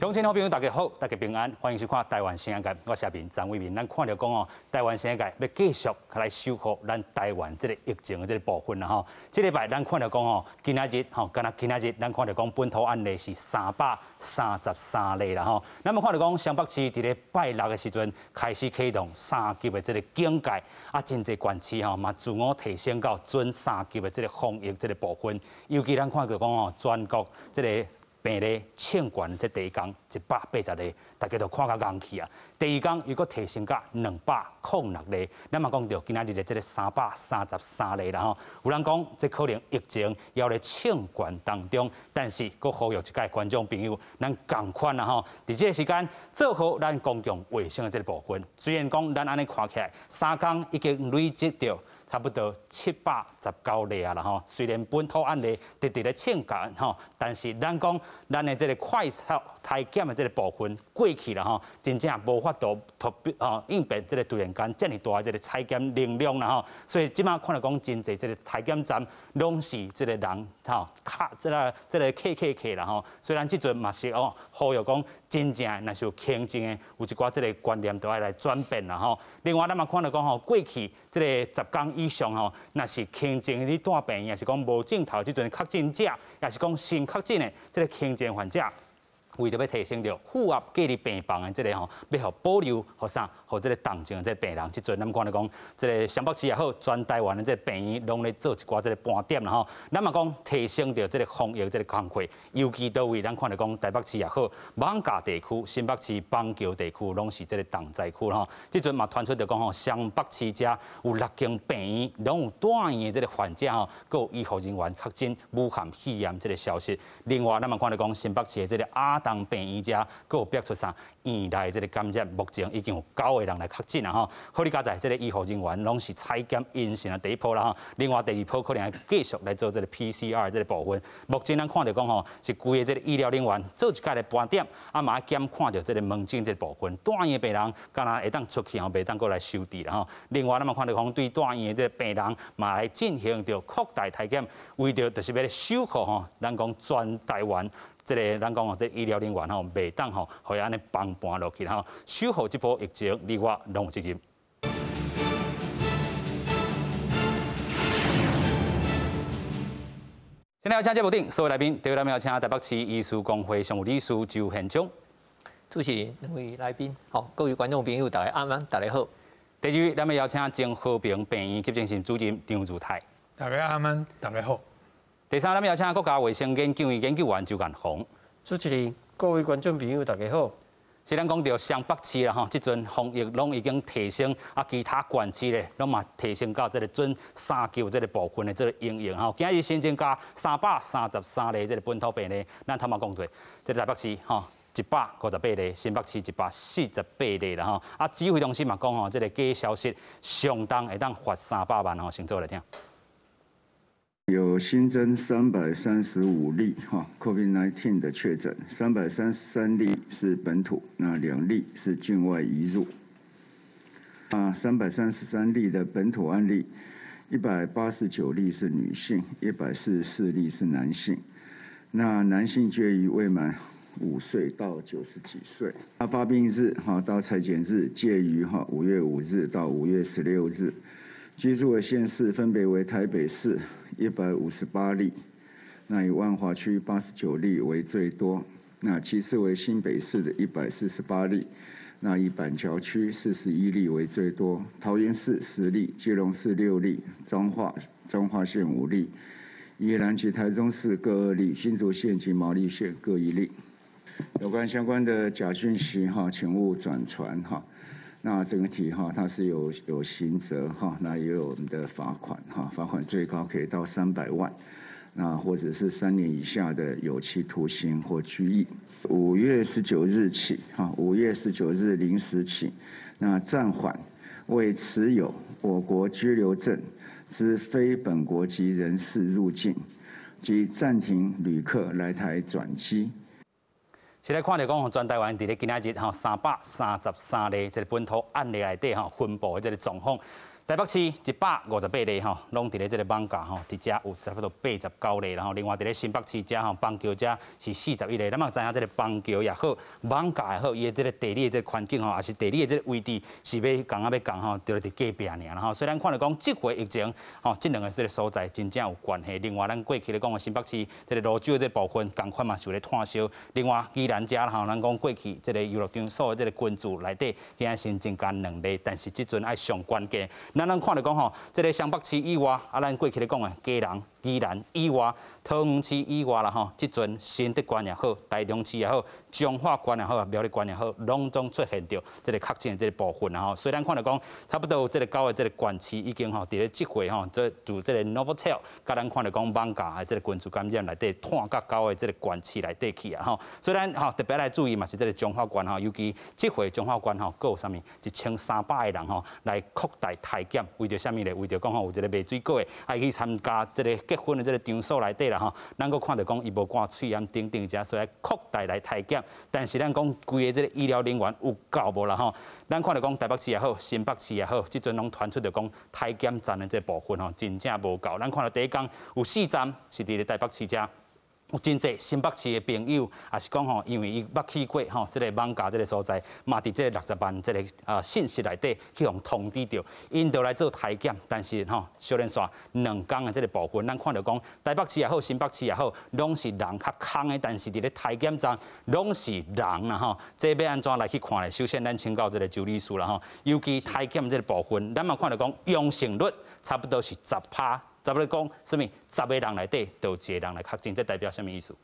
鄉親好朋友大家好，大家平安，歡迎收看《台灣新眼界》，我是阿明張偉民。咱看著講哦，台灣新眼界欲繼續來守護咱台灣這个疫情的這个部分啦吼。這禮拜咱看著講哦，今仔日吼，敢若今仔日咱看著講本土案例是333例啦吼。咱嘛看著講，雙北市佇咧拜六的時陣開始啟動三級的這个警戒，啊，真濟縣市吼嘛自我提升到準三級的這个防疫這个部分。尤其咱看著講哦，全國這个病例衝懸這第一工180例，大家都看甲戇去啊！第二工又閣提升到206例，咱嘛講著今仔日的這个333例啦吼。有人講這可能疫情猶咧衝懸當中，但是閣呼籲一擺觀眾朋友，咱仝款啦吼，佇這个時間做好咱公共衛生的這个部分。雖然講咱按呢看起來，三工已經累積著差不多719例啊啦吼，雖然本土案例直直咧衝懸吼，但是咱講咱的這个快速篩檢的這个部分過去啦吼，真正無法度突變吼應變這个突然間遮爾大的這个採檢能量啦吼，所以這馬看著講真濟這个採檢站攏是這个人吼卡這个這个客客客啦吼，雖然這陣嘛是哦呼籲講真正若是有輕症的，有一寡這个觀念都愛來轉變啦吼。另外咱嘛看著講吼，過去這个10工以上吼，若是輕症你住病院，抑是講無症頭這陣確診者，抑是講新確診的這个輕症患者，為著欲提升著負壓隔離病房的這个吼，欲予保留予啥，予這个重症的這个病人。這陣咱看著講，這个雙北市也好，全台灣的這个病院攏咧做一寡這个盤點啦吼。咱嘛講提升著這个防疫這个工課，尤其佗位咱看著講台北市也好，艋舺地區、新北市板橋地區攏是這个重災區吼。這陣嘛傳出著講吼，雙北市遮有六間病院攏有住院的這个患者吼，閣有醫護人員確診武漢肺炎這个消息。另外，咱嘛看著講新北市的這个亞東病院遮，閣有爆出啥院內這个感染，目前已經有九個人來確診啦吼。好哩佳哉，這个醫護人員攏是採檢陰性的第一波啦吼。另外第二波可能會繼續來做這个 PCR 這个部分。目前咱看著講吼，是規个這个醫療人員做一擺的盤點，啊嘛檢看著這个門診這个部分，住院的病人敢若會當出去吼，袂當閣來收治啦吼。另外咱嘛看著講，對住院的這个病人嘛來進行著擴大篩檢，為著就是欲來守護吼，咱講全台灣。這个咱講哦，這醫療人員吼，袂當吼，予伊按呢崩盤落去吼，守護這波疫情，你我攏有責任。現在邀請節目頂所有來賓，第一位咱們邀請台北市醫師公會常務理事周憲章。主持人、兩位來賓，好，各位觀眾朋友，大家晚安，大家好。第二位，咱們邀請前和平病院急診室主任張如泰。大家晚安，大家好。第三，咱們邀請國家衛生研究院研究員周彥宏。主持人、各位觀眾朋友，大家好。是咱講著雙北市啦吼，這陣防疫攏已經提升，啊，其他縣市咧攏嘛提升到這个準三級這个部分的這个應用吼。今日新增加333例這个本土病例，咱頭嘛講過，這个台北市吼158例，新北市148例啦吼。啊，指揮中心嘛講吼，這个假消息上重會當罰300萬吼，先做來聽。有新增335例哈 COVID-19 的確診，333例是本土，那2例是境外移入。啊，333例的本土案例，189例是女性，144例是男性。那男性介於未滿5歲到90幾歲。那發病日哈到採檢日介於哈5月5日到5月16日。居住的縣市分別為台北市158例，那以萬華區89例為最多，那其次為新北市的148例，那以板橋區41例為最多，桃園市10例，基隆市6例，彰化縣5例，宜蘭及台中市各2例，新竹縣及苗栗縣各1例。有關相關的假訊息哈，請勿轉傳哈。那整個體哈，它是有刑責哈，那也有我們的罰款哈，罰款最高可以到300萬，那或者是3年以下的有期徒刑或拘役。五月十九日起哈，5月19日0時起，那暫緩為持有我國居留證之非本國籍人士入境及暫停旅客來台轉機。是來看著講，全台灣佇咧今仔日吼333例這个本土案例內底吼分布的這个狀況。台北市158例吼，攏佇咧這个艋舺吼，佇遮有差不多89例，然後另外佇咧新北市遮吼，板橋遮是41例。咱嘛知影這个板橋也好，艋舺也好，伊的這个地理的這个環境吼，也是地理的這个位置是欲仝仔欲仝吼，就佇隔壁爾吼。所以咱看著講，這回疫情吼，這兩个這个所在真正有關係。另外，咱過去咧講的新北市這个蘆洲的這个部分，仝款嘛是有咧炭燒。另外，宜蘭遮吼，咱講過去這个遊樂場所的這个群聚內底，今仔新增加兩例，但是這陣愛上關鍵。咱看著講吼，這个雙北市以外，啊，咱過去咧講的基隆、宜蘭以外，桃園市以外啦吼，這陣新竹縣也好，台中市也好，彰化縣也好，苗栗縣也好，攏總出現著這个確診的這个部分啦吼。所以咱看著講，差不多有這个九个這个縣市已經吼，佇咧這回吼，這自這个 Novotel，佮咱看著講艋舺的這个群聚感染內底，湠到九个這个縣市內底去啊吼。所以咱吼特別來注意嘛是這个彰化縣吼，尤其這回彰化縣吼，閣有啥物1300個人吼來擴大篩檢，為著啥物咧？為著講吼有一个賣水果的愛去參加這个結婚的這个場所內底啦吼，咱閣看著講伊無掛喙罨等等遮，所以擴大來篩檢。但是咱講規个這个醫療人員有夠無啦吼？咱看著講台北市也好，新北市也好，這陣攏傳出著講篩檢站的這個部分吼，真正無夠。咱看著第一工有四站是佇咧台北市遮。有真濟新北市的朋友，也是講吼，因為伊捌去過吼，這个艋舺這个所在，嘛佇這个60萬這个信息內底去予通知著，𪜶就來做篩檢，但是吼，小連續兩工的這个部分，咱看著講台北市也好，新北市也好，攏是人較空的，但是佇咧篩檢站攏是人啦吼，這欲按怎來去看咧？首先，咱請教這个周醫師啦吼，尤其篩檢這个部分，咱嘛看著講陽性率差不多是10趴。差不多講，啥物10個人內底，就有一個人來確診，這代表啥物意思？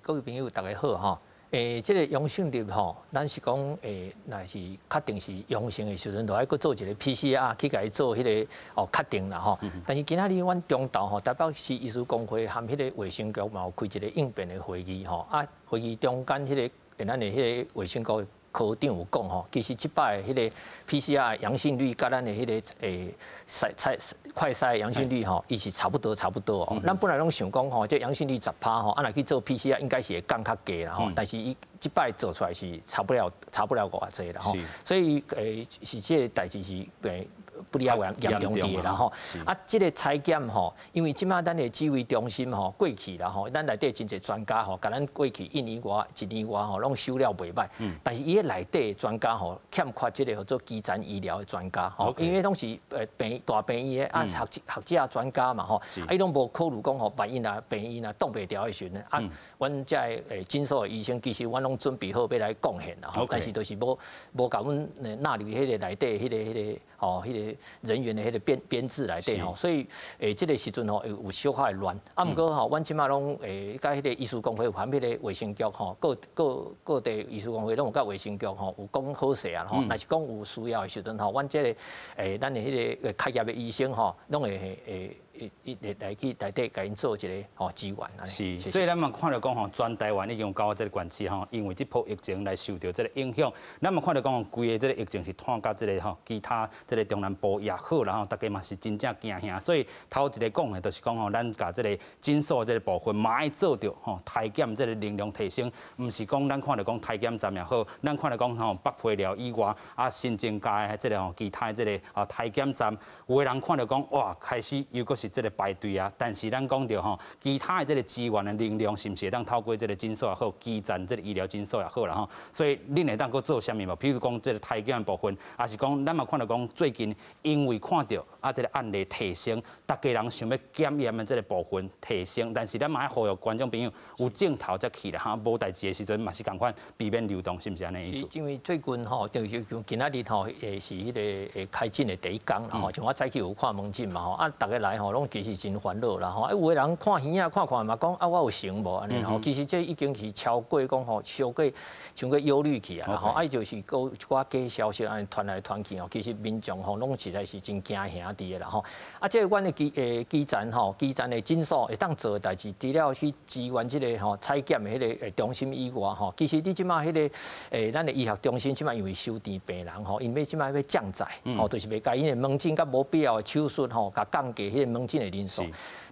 各位朋友，大家好吼。這个陽性率吼，咱是講若是確定是陽性的時陣，就愛閣做一个 PCR 去共伊做彼个確定啦吼。但是今仔日阮中晝吼，台北市醫師公會和彼个衛生局嘛有開一个應變的會議吼。啊，會議中間彼个咱的彼个衛生局科長有講吼，其實這擺彼个 PCR 陽性率佮咱的彼个篩篩快篩陽性率吼，伊是差不多差不多哦。咱本來攏想講吼，這陽性率10趴吼，啊若去做 PCR 應該是會降較低啦吼，但是伊這擺做出來是差不了偌濟啦吼。所以是這个代誌是不哩較嚴重佇的啦吼。啊，這个篩檢吼，因為這擺咱的指揮中心吼過去啦吼，咱內底真濟專家吼，共咱過去一年外一年外吼，攏修了袂䆀。但是伊个內底專家吼，欠缺這个叫做基層醫療的專家吼，因為攏是大病院的啊學者專家嘛吼，啊伊攏無考慮講吼，萬一若病院若擋袂牢的時陣啊，阮遮的診所的醫生其實阮攏準備好欲來貢獻啦吼，但是就是無共阮納入彼个內底彼个人員的彼个編制內底吼，所以這个時陣吼會有小可會亂。啊，毋過吼，阮這擺攏佮彼個醫師公會有含彼個衛生局吼，各地醫師公會攏有佮衛生局吼有講好勢啊吼，若是講有需要的時陣吼，阮這个咱的彼个開業的醫生吼，攏會來去內底共𪜶做一个吼支援。是，所以咱嘛看著講吼，全台灣已經有九個這个縣市吼，因為這波疫情來受著這个影響。咱嘛看著講，規个這个疫情是湠到這个吼，其他這个中南部也好啦吼，大家嘛是真正驚嚇。所以頭一个講的，就是講吼，咱共這个診所這个部分嘛愛做著吼，篩檢這个能量提升，毋是講咱看著講篩檢站也好，咱看著講吼北皮寮以外啊新增加的這个吼其他的這个篩檢站，有的人看著講哇，開始又閣是這个排隊啊，但是咱講著吼，其他的這个資源的能量是毋是會當透過這个診所也好，基層這个醫療診所也好啦吼，所以恁會當閣做啥物無？比如講這个篩檢部分，抑是講咱嘛看著講最近因為看著啊這个案例提升，逐家人想欲檢驗的這个部分提升，但是咱嘛愛呼籲觀眾朋友有症頭才去啦哈，無代誌的時陣嘛是仝款避免流動，是毋是按呢意思？因為最近吼，就是像今仔日吼，是彼个開診的第一工啦吼，像我早起有看門診嘛吼，啊，逐家來吼，攏其實真煩惱啦吼，啊，有的人看耳仔看看嘛，講啊，我有成無按呢吼，其實這已經是超過講吼，超過像過憂慮去啊吼，啊，就是閣一寡假消息按呢傳來傳去吼，其實民眾吼攏實在是真驚嚇佇的啦吼，啊，這个阮的基層吼，基層的診所會當做的代誌，除了去支援這个吼採檢的彼个中心以外吼，其實你這擺彼个咱的醫學中心這擺因為收治病人吼，𪜶欲這擺欲降載，吼，就是欲共𪜶的門診佮無必要的手術吼，共降低彼个門診的人數。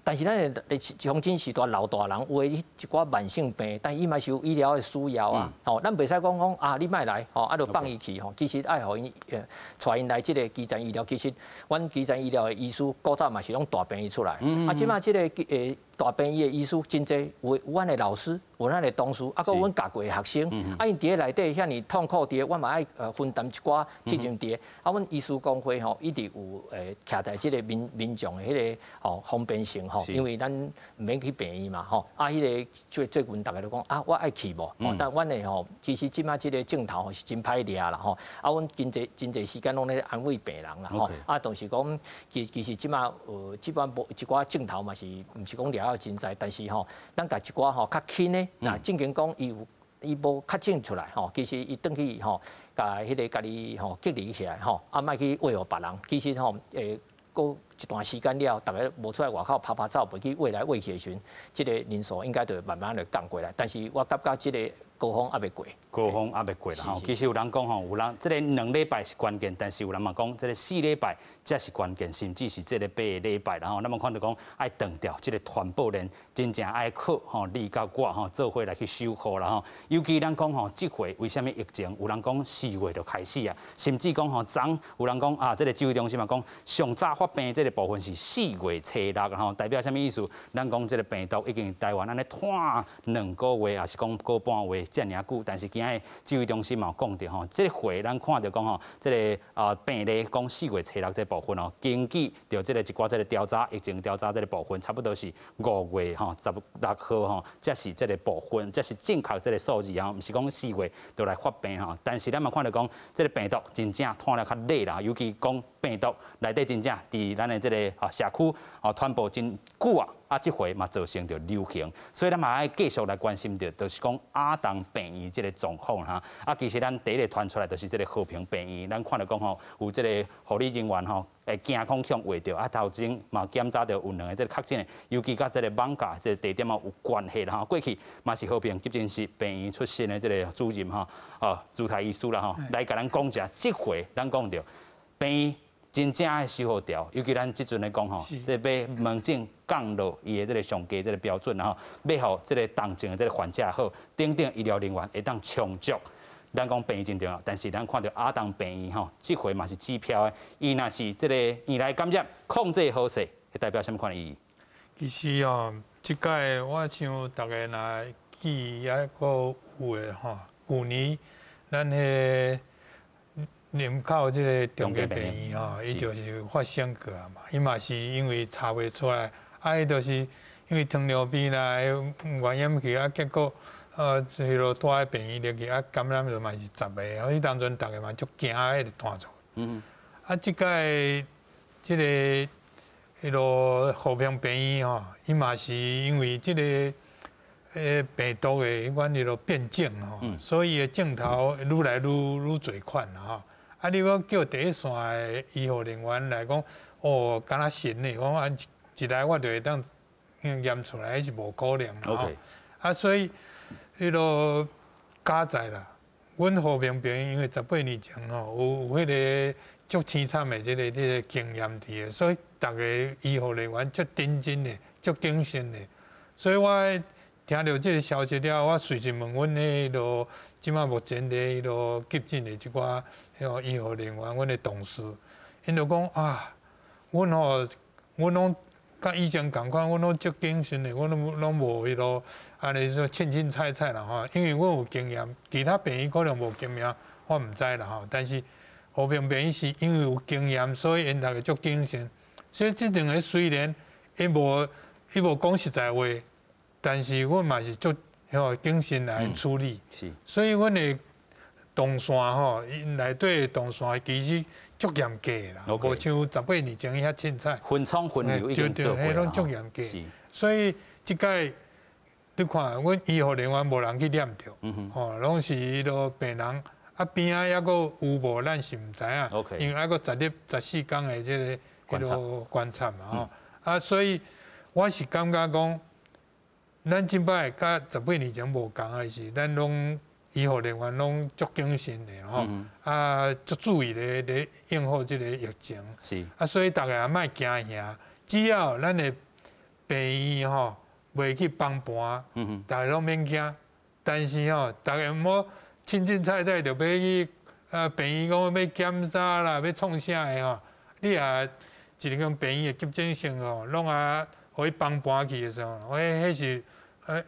但是咱的鄉親序大老大人有的一寡慢性病，但伊嘛是有醫療的需要啊。吼，咱袂使講講啊，你莫來吼，啊，就放伊去吼。其實愛予𪜶帶𪜶來這個基層醫療。其實阮基層醫療的醫師古早嘛是攏大病院出來。啊，這馬這個大病院的醫師真濟，有阮的老師，有咱的同事，啊，閣有阮教過的學生。啊，𪜶佇咧內底遐爾痛苦佇咧，我嘛愛分擔一寡責任佇咧。啊，阮醫師公會吼一直有徛在這個民眾的彼個吼方便性吼，因為咱毋免去病院嘛吼。啊，彼個最近逐家都講啊，我愛去無？吼，但阮的吼，其實這馬這個症頭是真歹掠啦吼。啊，阮真濟真濟時間攏咧安慰病人啦吼。啊，就是講其實這馬這擺無一寡症頭嘛是毋是講掠了真濟，但是吼，咱共一寡吼較輕的，若正經講伊有伊無確診出來吼，其實伊轉去吼，共彼個家己吼隔離起來吼，啊，莫去餵予別人。其實吼，過一段時間了，逐家無出來外口趴趴走，袂去餵來餵去的時陣，這個人數應該就會慢慢就降過來。但是我感覺這個高峰猶未過，高峰猶未過啦吼。其實有人講吼，有人這個兩禮拜是關鍵，但是有人嘛講這個四禮拜才是關鍵，甚至是這個八個禮拜。然後咱們看著講愛斷掉這個傳播鏈，真正愛靠吼你佮我吼做伙來去守護啦吼。尤其咱講吼，這回為啥物疫情？有人講4月就開始啊，甚至講吼，昨有人講啊，這個指揮中心嘛講上早發病這個部分是4月初6吼，代表啥物意思？咱講這個病毒已經台灣按呢拖2個月，抑是講個半月遮爾久，但是今仔日指揮中心嘛有講著吼，這回咱看著講吼，這個啊病例講4月初6這部分哦，根據著這個一寡這個調查疫情調查這個部分，差不多是5月吼16號吼，才是這個部分，才是正確這個數字啊，毋是講四月就來發病吼。但是咱嘛看著講，這個病毒真正拖得較短啦，尤其講病毒內底真正佇咱的這個啊社區啊傳播真久啊。啊，這回嘛造成著流行，所以咱嘛愛繼續來關心著，就是講亞東病院這個狀況哈。啊，其實咱第一個傳出來就是這個和平病院，咱看著講吼，有這個護理人員吼會驚講予人畫著，啊頭前嘛檢查著有兩个這個確診的，尤其佮這個艋舺這個地點嘛有關係啦吼。過去嘛是和平急診室病院出身的這個主任吼，哦，朱台醫師啦吼，來共咱講一下，這回咱講著病院真正愛守護牢，尤其咱這陣咧講吼，這欲門診降落伊的這個上低這個標準吼，欲予這個重症的這個患者好，等等醫療人員會當充足。咱講病院真重要，但是咱看著亞東病院吼，這回嘛是指標的，伊若是這個院內感染控制好勢，會代表啥物款的意義？其實哦，這擺我想逐家若記猶閣有的吼，舊年咱彼個。林口這個長庚病院吼，伊就是發生過啊嘛，伊嘛是因為查袂出來，啊，伊就是因為糖尿病啦，原因去啊，結果彼落蹛佇病院入去啊，感染著嘛是十个，彼當陣逐家嘛足驚彼個傳出。啊，這擺這個彼落和平病院吼，伊嘛是因為這個病毒的彼款彼落變種吼，所以伊的症頭愈來愈愈濟款啦吼。啊！你講叫第一線的醫護人員來講，哦，敢若神的，講啊一來我就會當驗出來，彼是無可能啦吼。啊，所以彼落佳哉啦，阮和平病院因為18年前吼有彼個足凄慘的這個經驗佇个，所以逐个醫護人員足認真的、足謹慎的。所以我聽著這個消息了後，我隨時問阮彼落這馬目前佇彼落急診的這寡彼個醫護人員，阮的同事，𪜶就講啊，阮吼，阮攏佮以前仝款，阮攏足謹慎的，阮攏攏無彼落按呢說凊凊彩彩啦吼，因為阮有經驗，其他病院可能無經驗，我毋知啦吼。但是和平病院是因為有經驗，所以𪜶逐家足謹慎。所以這兩个雖然伊無講實在話，但是阮嘛是足吼謹慎來處理。所以阮的動線吼，內底的動線其實足嚴格的啦，無像18年前遐凊彩。分艙分流已經做過啦。攏足嚴格。所以這擺你看，阮醫護人員無人去染著，吼，攏是彼落病人，啊邊仔猶閣有無，咱是毋知影。因為猶閣10日、14天的這個彼落觀察嘛吼。啊，所以我是感覺講，咱這擺佮18年前無仝的是，咱攏醫護人員攏足謹慎的吼，啊，足注意咧咧應付這個疫情。啊，所以逐家也莫驚嚇，只要咱的病院吼袂去崩盘，逐个攏免惊。但是吼，逐个毋好凊凊彩彩就欲去病院講欲檢查啦，欲創啥的吼。你也一間病院的急診室吼，攏啊予伊崩盤去的時候，彼是，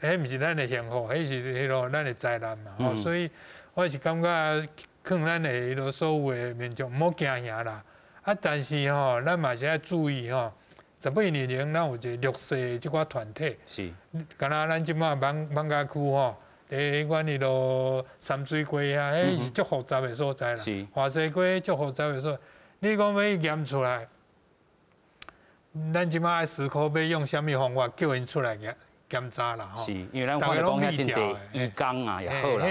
彼毋是咱的幸福，彼是彼落咱的災難嘛。吼，所以我是感覺勸咱的彼落所有的民眾毋好驚嚇啦。啊，但是吼，咱嘛是愛注意吼。18年前，咱有一個弱勢的這寡團體，敢若咱這擺艋舺區吼，佇阮彼落三水溪啊，彼是足複雜的所在啦。華西街足複雜的所在，你講欲驗出來，咱這擺愛思考欲用啥物方法叫𪜶出來檢檢查啦吼。是，因為咱看著講遐真濟醫工啊，也好啦，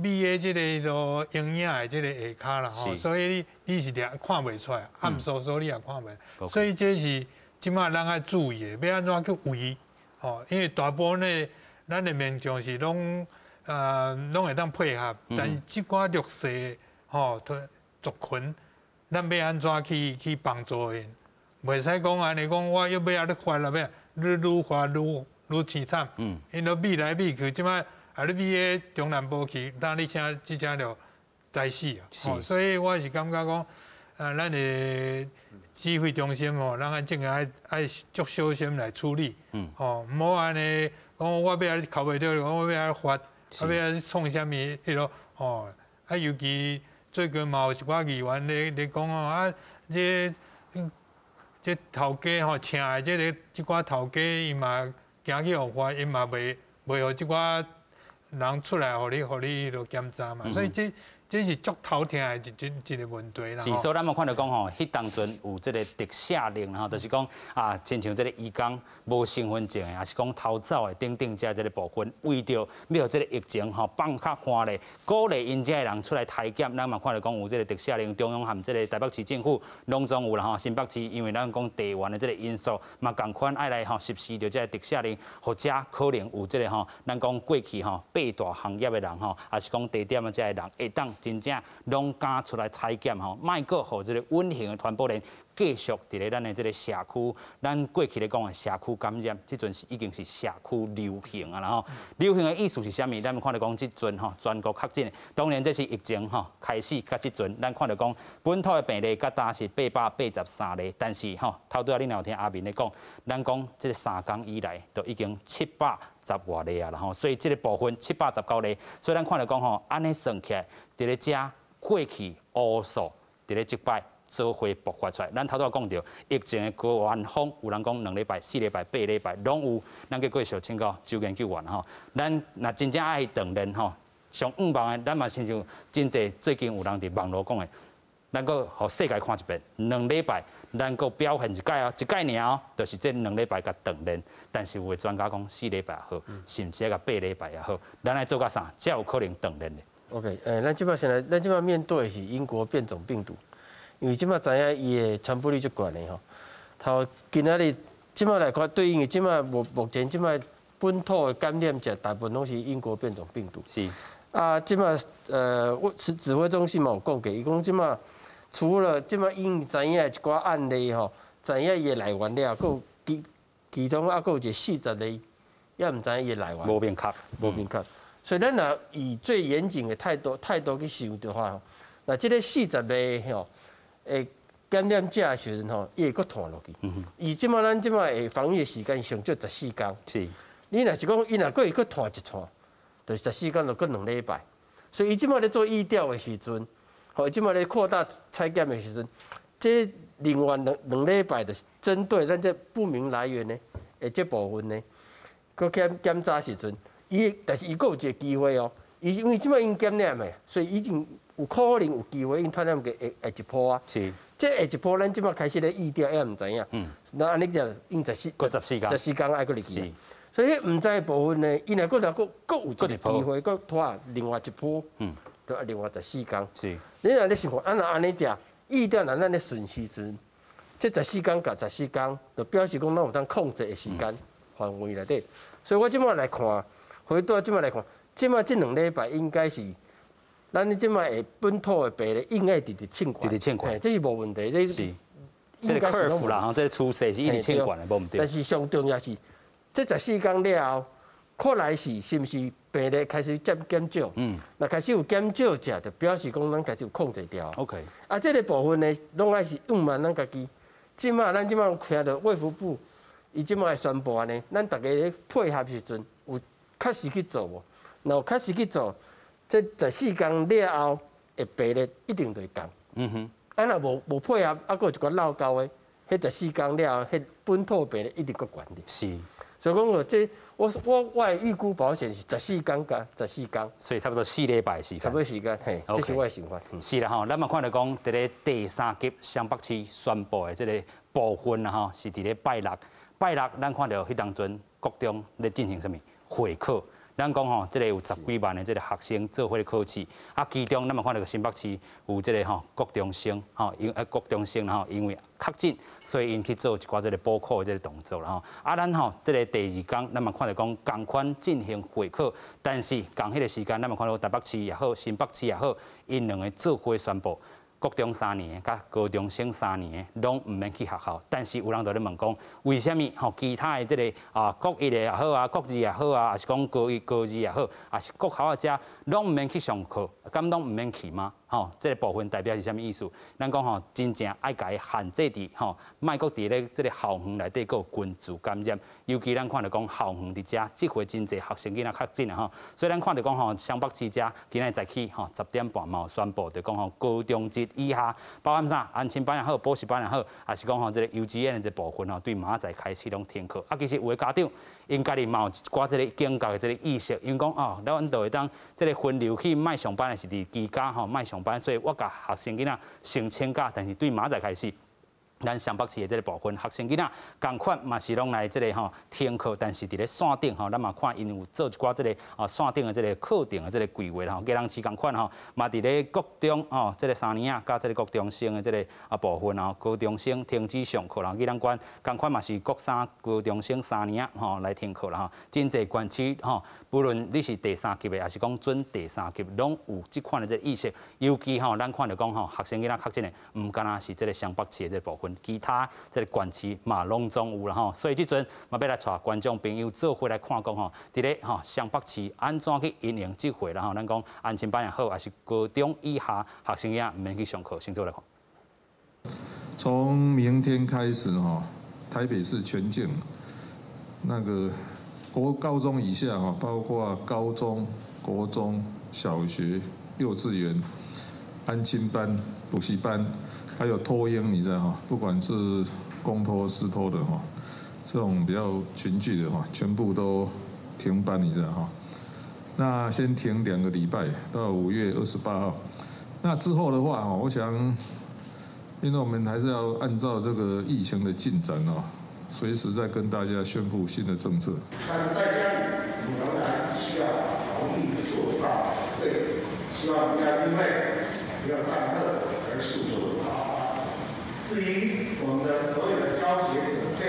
彼攏覕的這个落陰影的這個下跤啦吼，所以你是掠看袂出來，暗嗖嗖你也看袂，所以這是這擺咱愛注意的，欲按怎去圍吼？因為大部分的咱的民眾是攏攏會當配合，但是這寡弱勢吼族群，咱欲按怎去幫助𪜶？袂使講按呢講，我欲欲按呢發啦，欲愈愈發愈愈淒慘。𪜶都避來避去，這擺啊你避去中南部去，當你請這請著災死啊！所以我是感覺講，啊，咱的指揮中心吼，咱愛正愛愛足小心來處理。吼，毋好按呢講，我欲按呢剾袂著，講我欲按呢發，啊欲按呢創啥物彼落吼？啊，尤其最近嘛有一寡議員咧咧講吼，啊，這這頭家吼請的這个這寡頭家，伊嘛驚去予罰，伊嘛袂袂予這寡人出來，予你予你彼落檢查嘛，所以這這是足頭痛的一一一个問題啦。是，所以咱嘛看著講吼，彼當陣有這个特赦令吼，就是講啊，親像這个醫工無身份證的，抑是講逃走的等等這這个部分，為著欲予這个疫情吼放較緩咧，鼓勵𪜶遮的人出來篩檢，咱嘛看著講有這个特赦令，中央和這个台北市政府攏總有啦吼，新北市因為咱講地緣的這个因素，嘛仝款愛來吼實施著這个特赦令，予遮可能有這个吼，咱講過去吼八大行業的人吼，抑是講地點的遮个人會當真正攏敢出來採檢吼，莫閣予這个隱形的傳播鏈繼續佇咧咱的這个社區，咱過去咧講的社區感染，這陣是已經是社區流行啊啦吼。流行的意思是啥物？咱看著講這陣吼全國確診，當然這是疫情吼開始佮這陣，咱看著講本土的病例佮今是883例，但是吼頭拄仔你若有聽阿明咧講，咱講這个3工以來都已經710外例啊啦吼，所以這个部分719例，所以咱看著講吼，按呢算起來，佇咧遮過去烏數，佇咧這擺做伙爆發出來。咱頭拄仔講著疫情的高原峰，有人講2禮拜、4禮拜、8禮拜攏有。咱閣繼續請教周研究員吼，咱若真正愛鍛鍊吼，上向望的，咱嘛親像真濟最近有人佇網路講的，咱閣予世界看一遍，兩禮拜咱閣表現一擺哦，一擺爾哦，就是這兩禮拜共鍛鍊。但是有的專家講4禮拜也好，甚至共8禮拜也好，咱愛做到啥，才有可能鍛鍊的。 OK，咱這擺現在，咱這擺面對的是英國變種病毒，因為這擺知影伊的傳播率足懸的吼。頭今仔日這擺來看，對應的這擺目目前這擺本土的感染者，大部分攏是英國變種病毒。啊，這擺我指指揮中心嘛有講過，伊講這擺除了這擺𪜶知影的一寡案例吼，知影伊的來源了，閣有其其中猶閣有一個40例，猶毋知影伊的來源。無明確。無明確。所以咱若以最嚴謹的態度去想的話，那這个40例吼，會感染者的時陣吼，伊會閣傳落去。伊這擺咱這擺的防疫時間上少14工。你若是講伊若閣會閣傳一傳，就是十四工就閣2禮拜。所以伊這擺咧做疫調的時陣，吼，伊這擺咧擴大採檢的時陣，這另外兩禮拜就是針對咱這不明來源的的這部分呢，閣檢檢查時陣。伊但是伊閣有一个機會哦，伊因為這擺已經感染的，所以已經有可能有機會已經傳染給下下一波啊。這下一波咱這擺開始咧疫調，猶毋知影。那按呢就用十四，閣14工。14工愛閣入去。所以毋知的部分呢，伊若閣若閣閣有一個機會，閣拖另外一波。就另外十四工。你若咧想看，啊若按呢食，疫調若咱咧順時陣，這十四工共十四工，就表示講咱有當控制的時間範圍內底。所以我這擺來看。回到這擺來看，這擺這2禮拜應該是咱這擺的本土的病例應該直直衝懸，直直衝懸，這是無問題，這是這個 curve 啦，吼，這個趨勢是一直升懸的，無毋對。但是上重要是，這十四天了後，看來是是毋是病例開始漸減少？若開始有減少者，就表示講咱開始有控制牢。 啊，這個部分呢，攏愛是向望咱家己。這馬咱這馬聽著衛福部伊這馬宣布按呢，咱逐家咧配合時陣有確實去做無？若有確實去做，這十四天了後的病例一定就會降。啊，若無配合，啊，閣有一寡漏勾的，彼十四天了後，彼本土病例一定閣懸咧。所以講我這我的預估保險是十四天佮十四天，所以差不多4禮拜時間。差不多時間，嘿，這是我的想法。是啦吼，咱嘛看著講，佇咧第三級雙北市宣布的這個部分啦吼，是佇咧拜六，拜六咱看著彼當陣國中咧進行啥物會考。咱講吼，這個有十幾萬的這個學生做伙咧考試，啊，其中咱嘛看著新北市有這個吼國中生吼，因國中生吼，因為確診，所以𪜶去做一寡這個補考的這個動作啦吼。啊，咱吼這個第二工，咱嘛看著講仝款進行會考，但是仝彼個時間，咱嘛看著台北市也好，新北市也好，𪜶兩个做伙宣布。國中三年的佮高中生三年的，攏毋免去學校。但是有人就咧問講，為啥物吼其他的這個啊國一的也好啊，國二也好啊，抑是講高一、高二也好，抑是國校仔遮，攏毋免去上課，敢攏毋免去嗎？吼，這個部分代表是啥物意思？咱講吼，真正愛共伊限制佇吼，莫閣佇咧這個校園內底閣有群聚感染。尤其咱看著講校園佇遮，這回真濟學生囡仔確診啊吼，所以咱看著講吼，雙北市遮今仔日早起吼10點半嘛有宣布，就講吼高中職以下，包含啥安親班也好，補習班也好，抑是講吼這個幼稚園的這部分吼，對明仔載開始攏停課。啊，其實有的家長𪜶家己嘛有一寡這個警覺的這個意識，𪜶講哦，咱就會當這個分流去莫上班的是佇居家吼莫上班，所以我共學生囡仔先請假，但是對明仔載開始。咱雙北市的這個部分，學生囡仔仝款嘛是攏來這個吼停課，但是佇咧線頂吼，咱嘛看𪜶有做一寡這個啊線頂的這個課程的這個規劃吼。基隆市仝款吼，嘛佇咧國中吼這個三年仔佮這個國中生的這個啊部分吼，高中生停止上課啦。宜蘭縣仝款嘛是國三高中生三年仔吼來停課啦吼。真濟縣市吼，無論你是第三級的，抑是講準第三級，攏有這款的這個意識。尤其吼，咱看著講吼，學生囡仔確診的，毋干焦是這個雙北市的這個部分。其他這個縣市嘛攏總有啦吼，所以這陣嘛欲來帶觀眾朋友做伙來看講吼，佇咧吼雙北市按怎去因應這回啦吼，咱講安親班也好，抑是高中以下學生也毋免去上課，先做來看。從明天開始吼，台北市全境那個國高中以下吼，包括高中、國中小學、幼稚園、安親班、補習班。還有托嬰，你知道哈？不管是公托私托的哈，這種比較群聚的哈，全部都停班，你知道哈？那先停2個禮拜，到5月28號。那之後的話，我想，因為我們還是要按照這個疫情的進展哦，隨時再跟大家宣布新的政策。但是在家裡，你仍然需要防疫的做到對，希望不要因為不要上課而束手無策。至於我們的所有的教學準備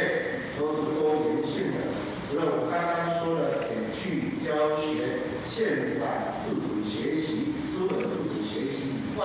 都是多元性的，除了我剛剛說的遠距教學、線上自主學習、書本自主學習以外，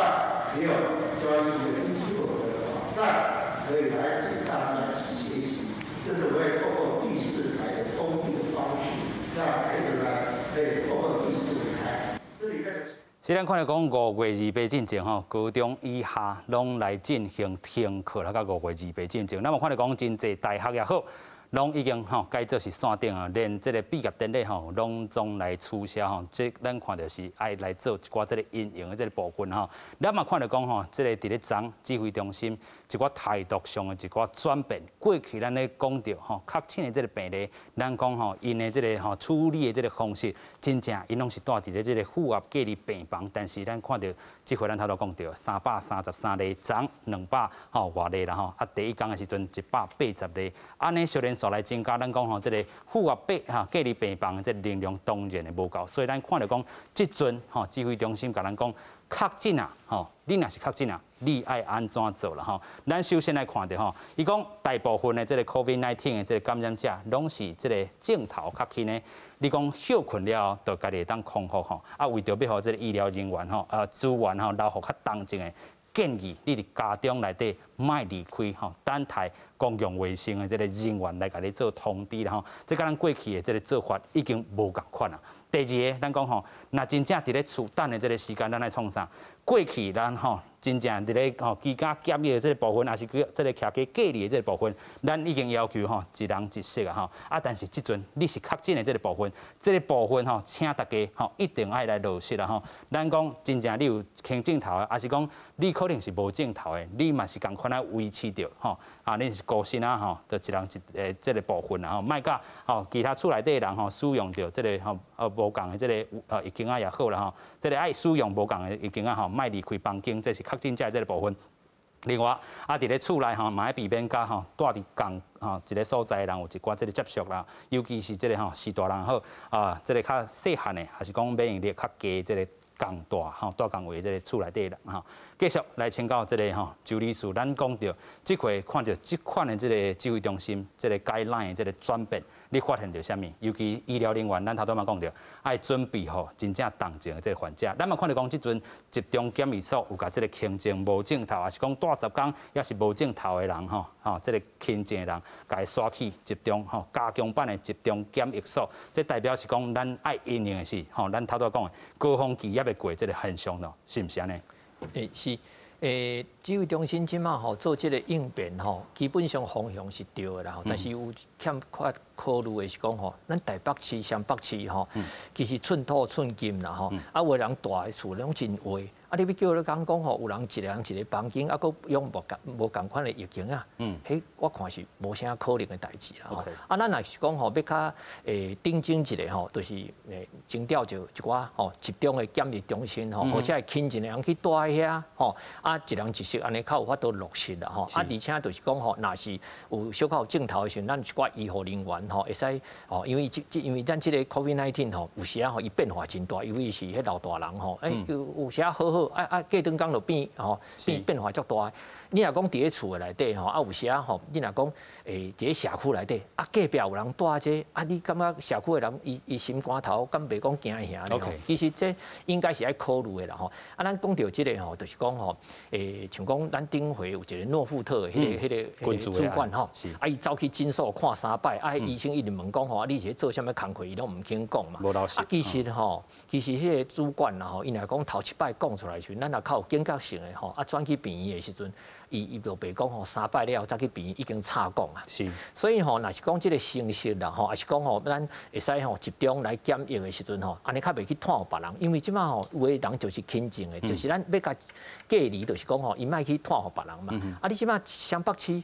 也有教育研究的網站可以來給大家去學習。這是我會透過第四台的通訊的方式，讓孩子們可以透過第四台。這裡面。雖然看著講5月28進前吼，高中以下攏來進行停課啦，到5月28進前，咱嘛看著講真濟大學也好，攏已經吼改做是線頂啊，連這個畢業典禮吼攏總來取消吼，這咱看著是愛來做一寡這個因應的這個部分吼。咱嘛看著講吼，這個佇咧昨指揮中心一寡態度上的一寡轉變，過去咱咧講著吼確診的這個病例，咱講吼𪜶的這個吼處理的這個方式，真正𪜶攏是蹛佇咧這個負壓隔離病房，但是咱看著這回咱頭拄講著333例，昨200吼外例啦吼，啊第一工的時陣180例，按呢相連續來增加，咱講吼這個負壓病哈隔離病房的這個能量當然會無夠，所以咱看著講這陣吼指揮中心共咱講確診啊吼，你若是確診啊，你愛按怎做啦吼？咱首先來看著吼，伊講大部分的這個 COVID-19 的這個感染者，攏是這個症頭較輕的。你講歇睏了後，就家己會當康復吼。啊，為著欲予這個醫療人員吼，資源吼，留予較同情的建議，你佇家中內底莫離開吼，等待公共衛生的這个人員來共你做通知啦吼。這佮咱過去的這个做法已經無仝款啦。第二个，咱講吼，若真正佇咧厝等的這个時間，咱愛創啥？過去咱吼真正佇咧吼居家檢疫的這个部分，抑是閣這个徛家隔離的這个部分，咱已經要求吼一人一室啊吼。啊，但是這陣你是確診的這个部分，這个部分吼，請大家吼一定愛來落實啦吼。咱講真正你有輕症頭的，抑是講你可能是無症頭的，你嘛是仝款愛維持著吼。啊，你是孤身啊吼，就一人一个這个部分啊吼，莫佮吼其他厝內底的人吼使用著這个吼無仝的這个浴巾仔也好啦吼，這个愛使用無仝的浴巾仔吼，莫離開房間，這是確診者這个部分。另外，啊，佇咧厝內吼，嘛愛避免佮吼蹛佇仝吼一个所在的人有一寡這个接觸啦，尤其是這个吼序大人好啊，這个較細漢的，抑是講免疫力較低這个仝蹛吼蹛仝位這个厝內底的人吼。繼續來請教這个吼周理事，咱講著這回看著這款的這个指揮中心，這个 guideline 這个轉變，你發現著啥物？尤其醫療人員，咱頭拄嘛講著，愛準備好真正重症的這个患者。咱嘛看著講，這陣集中檢疫所有共這个輕症無症頭，抑是講蹛10工猶是無症頭的人吼，吼這个輕症的人，共伊徙去集中吼加強版的集中檢疫所。這代表是講，咱愛因應的是吼，咱頭拄講的高峰期猶未過這个現象咯，是毋是按呢？欸，是，欸，指揮中心這馬吼做這个應變吼，基本上方向是對的啦吼，但是有欠缺考慮的是講吼，咱台北市、雙北市吼，其實寸土寸金啦吼，啊有的人蹛的厝攏真狹，啊你欲叫你講講吼，有人一个人一个房間，啊閣用無仝無仝款的浴巾啊，彼我看是無啥可能的代誌啦吼。啊，咱若是講吼，欲較定睛一下吼，就是徵調著一寡吼集中的檢疫中心吼，或者係輕症的人去蹛佇遐吼，啊一人一室按呢較有法度落實啦吼。啊，而且就是講吼，若是有小可有症頭的時陣，咱一寡醫護人員吼會使吼，因為這這因為咱這个 COVID-19 吼，有時仔吼伊變化真大，尤其是彼老大人吼，欸有有時仔好好啊啊過轉工就變吼變變化足大。你若講佇咧厝的內底吼，啊有時仔吼，你若講佇咧社區內底，啊隔壁有人帶這個，啊你感覺社區的人伊伊心肝頭敢袂講驚嚇呢？其實這應該是愛考慮的啦吼。啊，咱講著這个吼，就是講吼，像講咱頂回有一个諾富特的彼个主管吼，啊伊走去診所看三擺，啊醫生一直問講吼，啊你是咧做啥物工課，伊攏毋肯講嘛。啊其實吼，其實彼個主管啦吼，伊若講頭一擺講出來時陣，咱若較有警覺性的吼，啊轉去病院的時陣。伊伊就袂講吼，三擺了後才去病院已經插講啊。所以吼，若是講這个形式啦吼，抑是講吼，咱會使吼集中來檢疫的時陣吼，按呢較袂去傳予別人，因為這馬吼有的人就是輕症的，就是咱欲共隔離，就是講吼，伊莫去傳予別人嘛。啊，你這馬雙北市，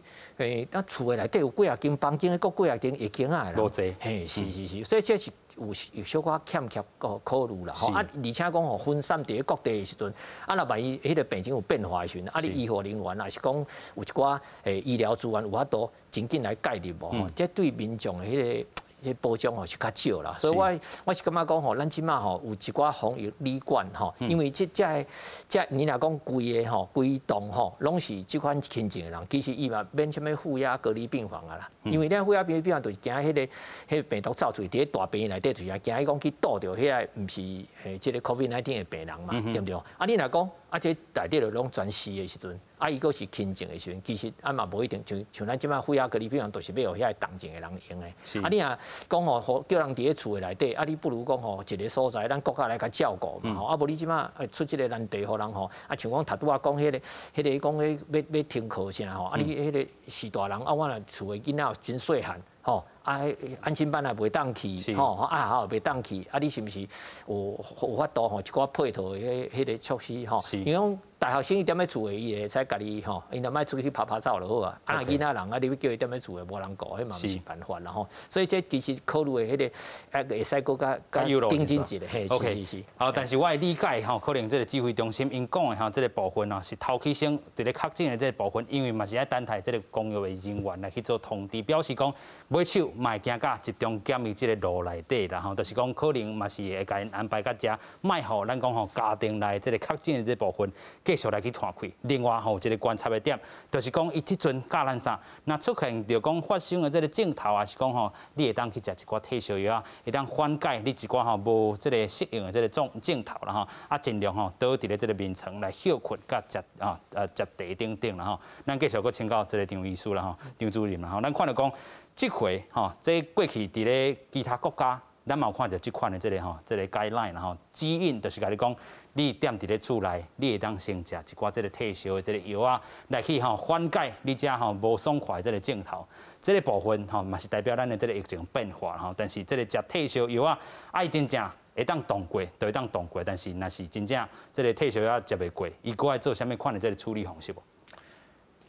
咱厝的內底有幾仔間房間，閣幾仔間浴間仔的啦。嘿，是是是，所以這是有有小可欠缺個考慮啦。吼啊，而且講吼分散佇咧各地的時陣，啊，若萬一彼个病情有變化的時陣，啊，你醫護人員抑是講有一寡醫療資源有法度真緊來介入無吼？這對民眾的彼个保障吼是較少啦。所以我我是感覺講吼，咱這馬吼有一寡防疫旅館吼，因為這這个這你若講規个吼規棟吼攏是這款輕症的人，其實伊嘛免啥物負壓隔離病房啊啦。因為咱負壓隔離病房就是驚彼个彼个病毒走出去，佇咧大病院內底就是驚伊講去堵著彼个毋是這个 COVID-19 的病人嘛，對毋對？啊，你若講啊，這內底就攏全死的時陣，啊，伊閣是輕症的時陣，其實啊嘛無一定，像像咱這馬負壓隔離病房，就是欲予遐個重症的人用的。啊，你若講吼，叫人佇咧厝的內底，啊，你不如講吼，一个所在，咱國家來共照顧嘛吼。啊，無你這馬出這个難題，予人吼，啊，像講頭拄仔講彼个，彼个講彼欲欲停課啥吼，啊，你彼个序大人，啊，我若厝的囡仔真細漢，吼，啊，安親班也袂當去，吼，啊學校也袂當去，啊，你是毋是有有法度吼一寡配套的彼彼个措施吼？因為講大學生伊踮咧厝的，伊會使家己吼，𪜶就莫出去拍拍照就好啊。啊，若囡仔人啊，你欲叫伊踮咧厝的，無人顧，彼嘛毋是辦法啦吼。所以這其實考慮的彼个，啊，會使閣較較認真一下，嘿，是是是。好，但是我的理解吼，可能這个指揮中心𪜶講的吼，這个部分哦，是頭起先佇咧確診的這个部分，因為嘛是愛等待這个公衛人員來去做通知，表示講買手嘛會驚佮集中檢疫這个路內底啦吼，就是講可能嘛是會共𪜶安排到遮，莫予咱講吼家庭內這个確診的這部分。繼續來去拖開。另外吼，一個觀察的點，就是講伊這陣教咱啥？若出現著講發生的這個症頭，抑是講吼，你會當去食一寡退燒藥仔，會當緩解你一寡吼無這個適應的這個種症頭啦吼。啊，盡量吼倒佇咧這個眠床來歇睏，佮食啊食茶等等啦吼。咱繼續閣請教這個張醫師啦吼，張主任啦吼。咱看著講，這回吼，這過去佇咧其他國家，咱嘛有看著這款的這個吼，這個 guideline 啦吼，指引就是共你講，你踮佇咧厝內，你會當先食一寡這個退燒的這個藥仔，來去吼緩解你遮吼無爽快的這個症頭。這個部分吼嘛是代表咱的這個疫情變化吼，但是這個食退燒藥仔，愛真正會當擋過，就會當擋過，但是若是真正這個退燒藥食袂過，伊閣愛做啥物款的這個處理方式無？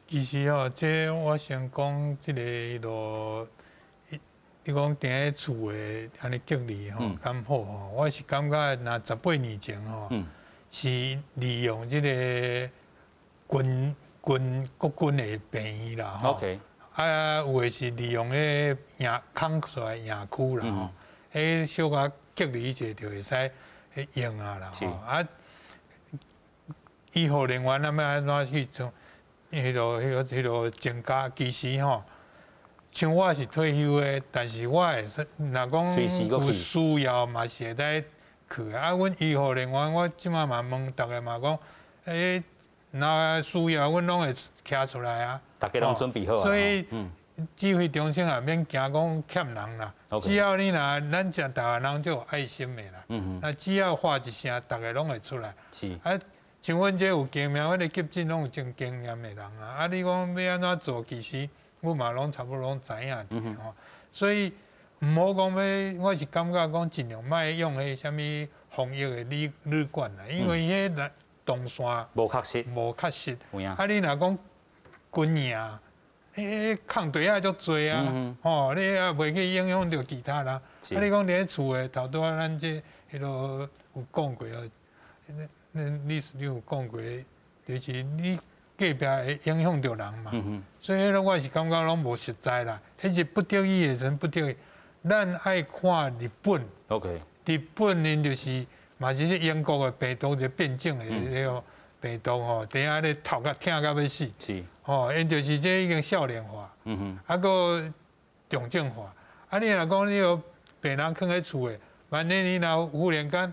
其實吼，這我先講這個彼落，你講佇咧厝的按呢隔離吼，敢好吼？我是感覺若18年前吼，是利用這個軍軍國軍的病院啦吼。啊，有的是利用彼個營空出來營區啦吼，彼小可隔離一下就會使用啊啦吼。啊，醫護人員啊，欲按怎去做？彼落、彼個、彼落增加，其實吼，像我是退休的，但是我會使，若講有需要嘛是會使去。啊，阮醫護人員，我這擺嘛問逐个嘛講，若需要，阮攏會徛出來啊。逐家攏準備好啊。所以指揮中心也免驚講欠人啦。只要你若咱這台灣人就有愛心的啦。那只要喊一聲，逐个攏會出來。啊，像阮這有經驗，阮的急診攏有真經驗的人啊。啊，你講欲按怎做，其實阮嘛攏差不多攏知影吼。所以毋好講欲，我是感覺講盡量莫用彼啥物防疫的旅旅館啦，因為彼個動線無確實，無確實。啊，你若講軍營，彼空地仔足濟啊，吼，你也袂去影響著其他人。啊，你講佇咧厝的頭拄仔咱這彼落有講過哦，那理事長有講過，就是你隔壁會影響著人嘛。所以彼個我是感覺攏無實在啦，彼是不得已的時陣不得已。咱愛看日本。日本𪜶就是嘛是英國的病毒，就變種的彼個病毒吼，佇遐咧頭殼疼甲欲死。吼，𪜶就是這已經少年化，啊，閣重症化。啊，你若講你予病人囥佇厝的，萬一你若忽然間，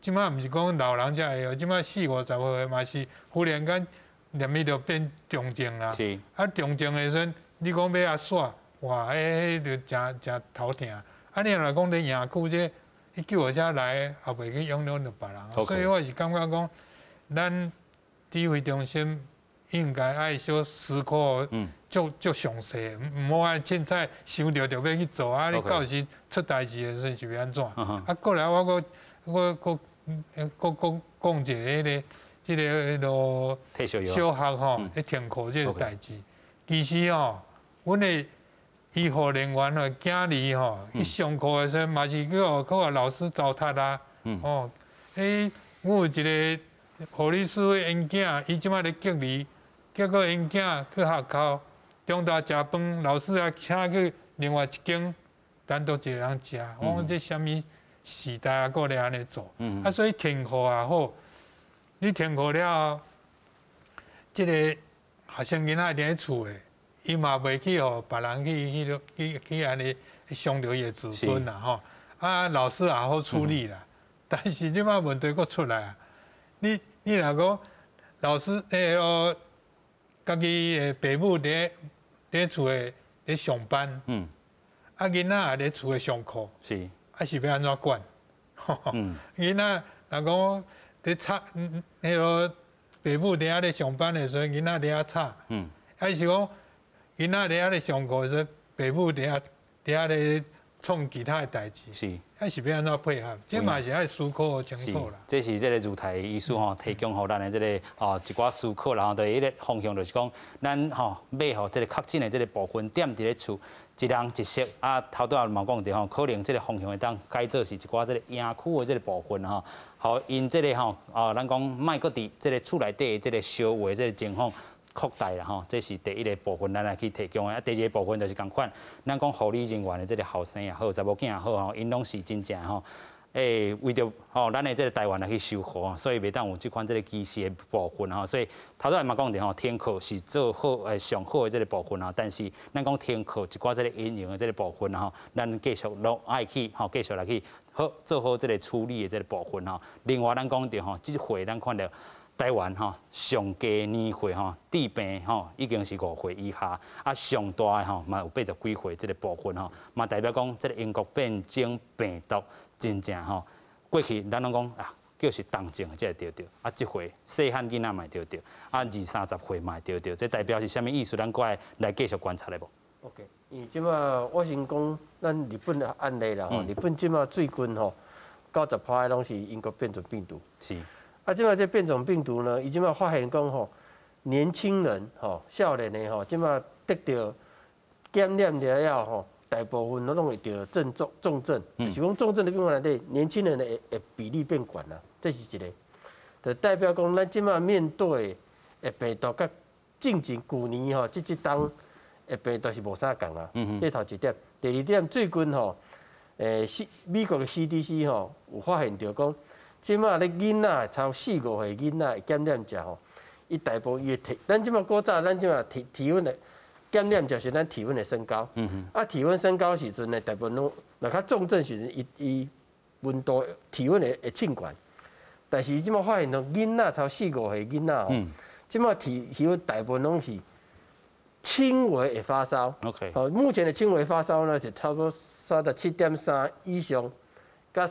這擺毋是講老人才會哦，這擺四五十歲嘛是忽然間連伊就變重症啦。啊，重症的時陣，你講欲按怎，哇，彼就誠誠頭疼。啊，你若講佇營區這，彼救護車來也袂去影響著別人。所以我是感覺講，咱指揮中心應該愛小思考足足詳細，毋好愛凊彩想著就欲去做啊！你到時出代誌的時陣是欲按怎？啊，過來我閣我閣閣閣講一個彼個這個彼落小學吼，咧停課這個代誌，其實吼，阮的醫護人員吼，囝兒吼，去上課的時陣嘛是去予去予老師糟蹋啊！吼，彼阮有一個護理師的𪜶囝，伊這擺咧隔離，結果𪜶囝去學校中晝食飯，老師也請去另外一間單獨一個人食。我講這啥物時代啊，閣咧按呢做？啊，所以停課也好，你停課了後，這個學生囡仔佇咧厝的，伊嘛袂去予別人去彼落去去按呢傷著伊的自尊啦吼。啊，老師也好處理啦。但是這擺問題閣出來啊！你你若講老師彼落家己的爸母佇佇厝的佇上班，啊囡仔也佇厝的上課，啊是欲按怎管？囡仔若講佇吵，彼落爸母佇遐咧上班的時陣，囡仔佇遐吵，還是講囡仔佇遐咧上課的時陣，爸母佇遐佇遐咧創其他的代誌，啊是欲按怎配合？這嘛是愛思考清楚啦。這是這個如台醫師吼提供予咱的這個哦一寡思考，然後對彼個方向就是講，咱吼欲予這個確診的這個部分踮佇咧厝，一人一室啊，頭拄仔嘛講著吼，可能這個方向會當改做是一寡這個營區的這個部分吼，予𪜶這個吼哦，咱講莫閣佇這個厝內底這個相話這個情況擴大啦吼，這是第一個部分，咱來去提供的。啊，第二個部分就是仝款，咱講護理人員的這個後生也好，查某囝也好吼，𪜶攏是真正吼，為著吼，咱的這個台灣來去守護，所以袂當有這款這個歧視的部分吼。所以頭拄仔嘛講著吼，停課是做好上好的這個部分吼，但是咱講停課一寡這個隱形的這個部分吼，咱繼續攏愛去吼，繼續來去好做好這個處理的這個部分吼。另外咱講著吼，這回咱看著台灣吼上低年歲吼致病吼已經是5歲以下，啊上大的吼嘛有80幾歲這個部分吼，嘛代表講這個英國變種病毒。真正吼，過去咱攏講啊，叫是重症的才會著著，啊，這回細漢囡仔嘛會著著，啊，二三十歲嘛會著著，這代表是啥物意思？咱閣愛來繼續觀察的無？OK，因為這馬我先講咱日本的案例啦吼，日本這馬最近吼90%攏是英國變種病毒。啊，這馬這變種病毒呢，伊這馬發現講吼，年輕人吼，少年的吼，這馬得著感染了後吼，大部分攏會著症重重症，就是講重症的病患內底，年輕人的會比例變懸啦，這是一個，就代表講咱這馬面對的病毒，佮進前舊年吼，這這冬的病毒是無啥仝啊。這頭一點，第二點最近吼，C 美國的 CDC 吼有發現著講，這馬咧囡仔超四五歲囡仔感染者吼，伊大部分伊的體，咱這馬古早咱這馬體體溫的。感染就是咱體溫會升高，啊，體溫升高時陣呢，大部分攏若較重症時陣，伊伊溫度體溫會會升懸，但是這馬發現吼，囡仔超四五歲囡仔吼，這馬體體溫大部分攏是輕微會發燒。 好，目前的輕微發燒呢是差不多37.3以上，佮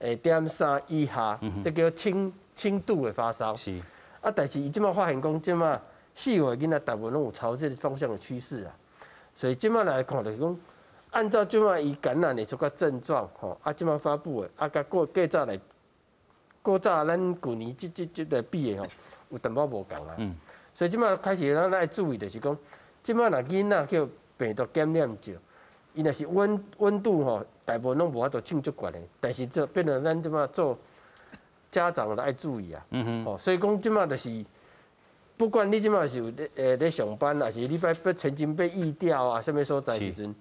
38.3以下，這叫輕輕度的發燒。啊，但是伊這馬發現講這馬。四歲囡仔大部分攏有朝這個方向的趨勢啊，所以這馬來看就是講，按照這馬伊感染的這個症狀吼，啊這馬發布的，啊佮過過早來，過早咱舊年這這這來比的吼，有淡薄無仝啊。所以這馬開始咱愛注意就是講，這馬若囡仔叫病毒感染著，伊若是溫溫度吼，大部分攏無法度升足懸的，但是這變成咱這馬做家長都愛注意啊。吼，所以講這馬就是。不管你這馬是有咧咧上班，還是你捌被曾經被疫調啊，啥物所在時陣，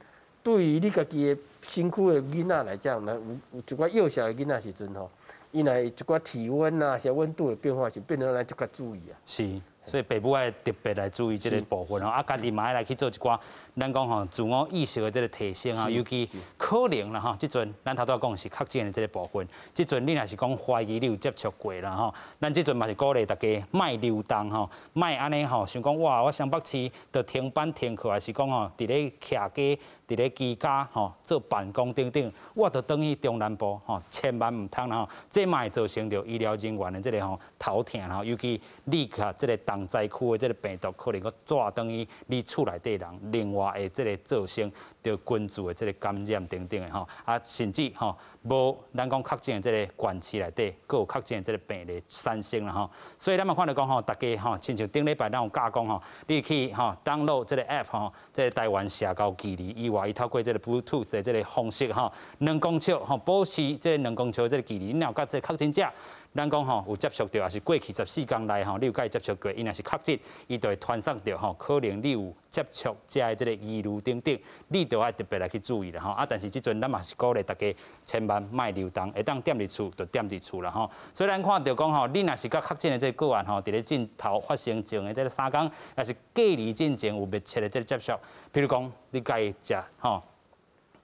對於你家己的身軀的囡仔來講，若有有一寡幼小的囡仔時陣吼，伊若一寡體溫啊，是溫度的變化，是變成咱就較注意啊。是，所以爸母愛特別來注意這個部分吼，啊，家己嘛愛來去做一寡，咱講吼自我意識的這個提升啊，尤其可能啦吼，這陣咱頭拄仔講是確診的這個部分，這陣你若是講懷疑你有接觸過啦吼，咱這陣嘛是鼓勵大家莫流動吼，莫按呢吼，想講哇，我雙北市就停班停課，還是講吼，佇咧徛家、佇咧居家吼做辦公等等，我就轉去中南部吼，千萬毋通啦吼，這嘛會造成著醫療人員的這個吼頭痛吼，尤其你佮這個重災區的這個病毒可能閣帶轉去你厝內底人，另外會這個造成著群聚的這個感染等等的吼，啊，甚至吼無咱講確診的這個縣市內底，閣有確診的這個病例產生啦吼，所以咱嘛看著講吼，大家吼，親像頂禮拜咱有教講吼，你去吼 download 這個 app 吼，這個台灣社交距離以外，伊透過這個 Bluetooth 的這個方式吼，2公尺吼，保持這個兩公尺的這個距離，你若有佮這個確診者。咱講吼有接觸著，抑是過去14天內吼，你有佮伊接觸過，伊若是確診，伊就會傳送著吼，可能你有接觸者的這個疑慮等等，你就愛特別來去注意啦吼。啊，但是這陣咱嘛是鼓勵大家千萬莫流動，會當踮佇厝就踮佇厝啦吼。所以咱看著講吼，你若是佮確診的這個個案吼，佇咧鏡頭發生前的這個3工，抑是隔離進前有密切的這個接觸，比如講你佮伊食吼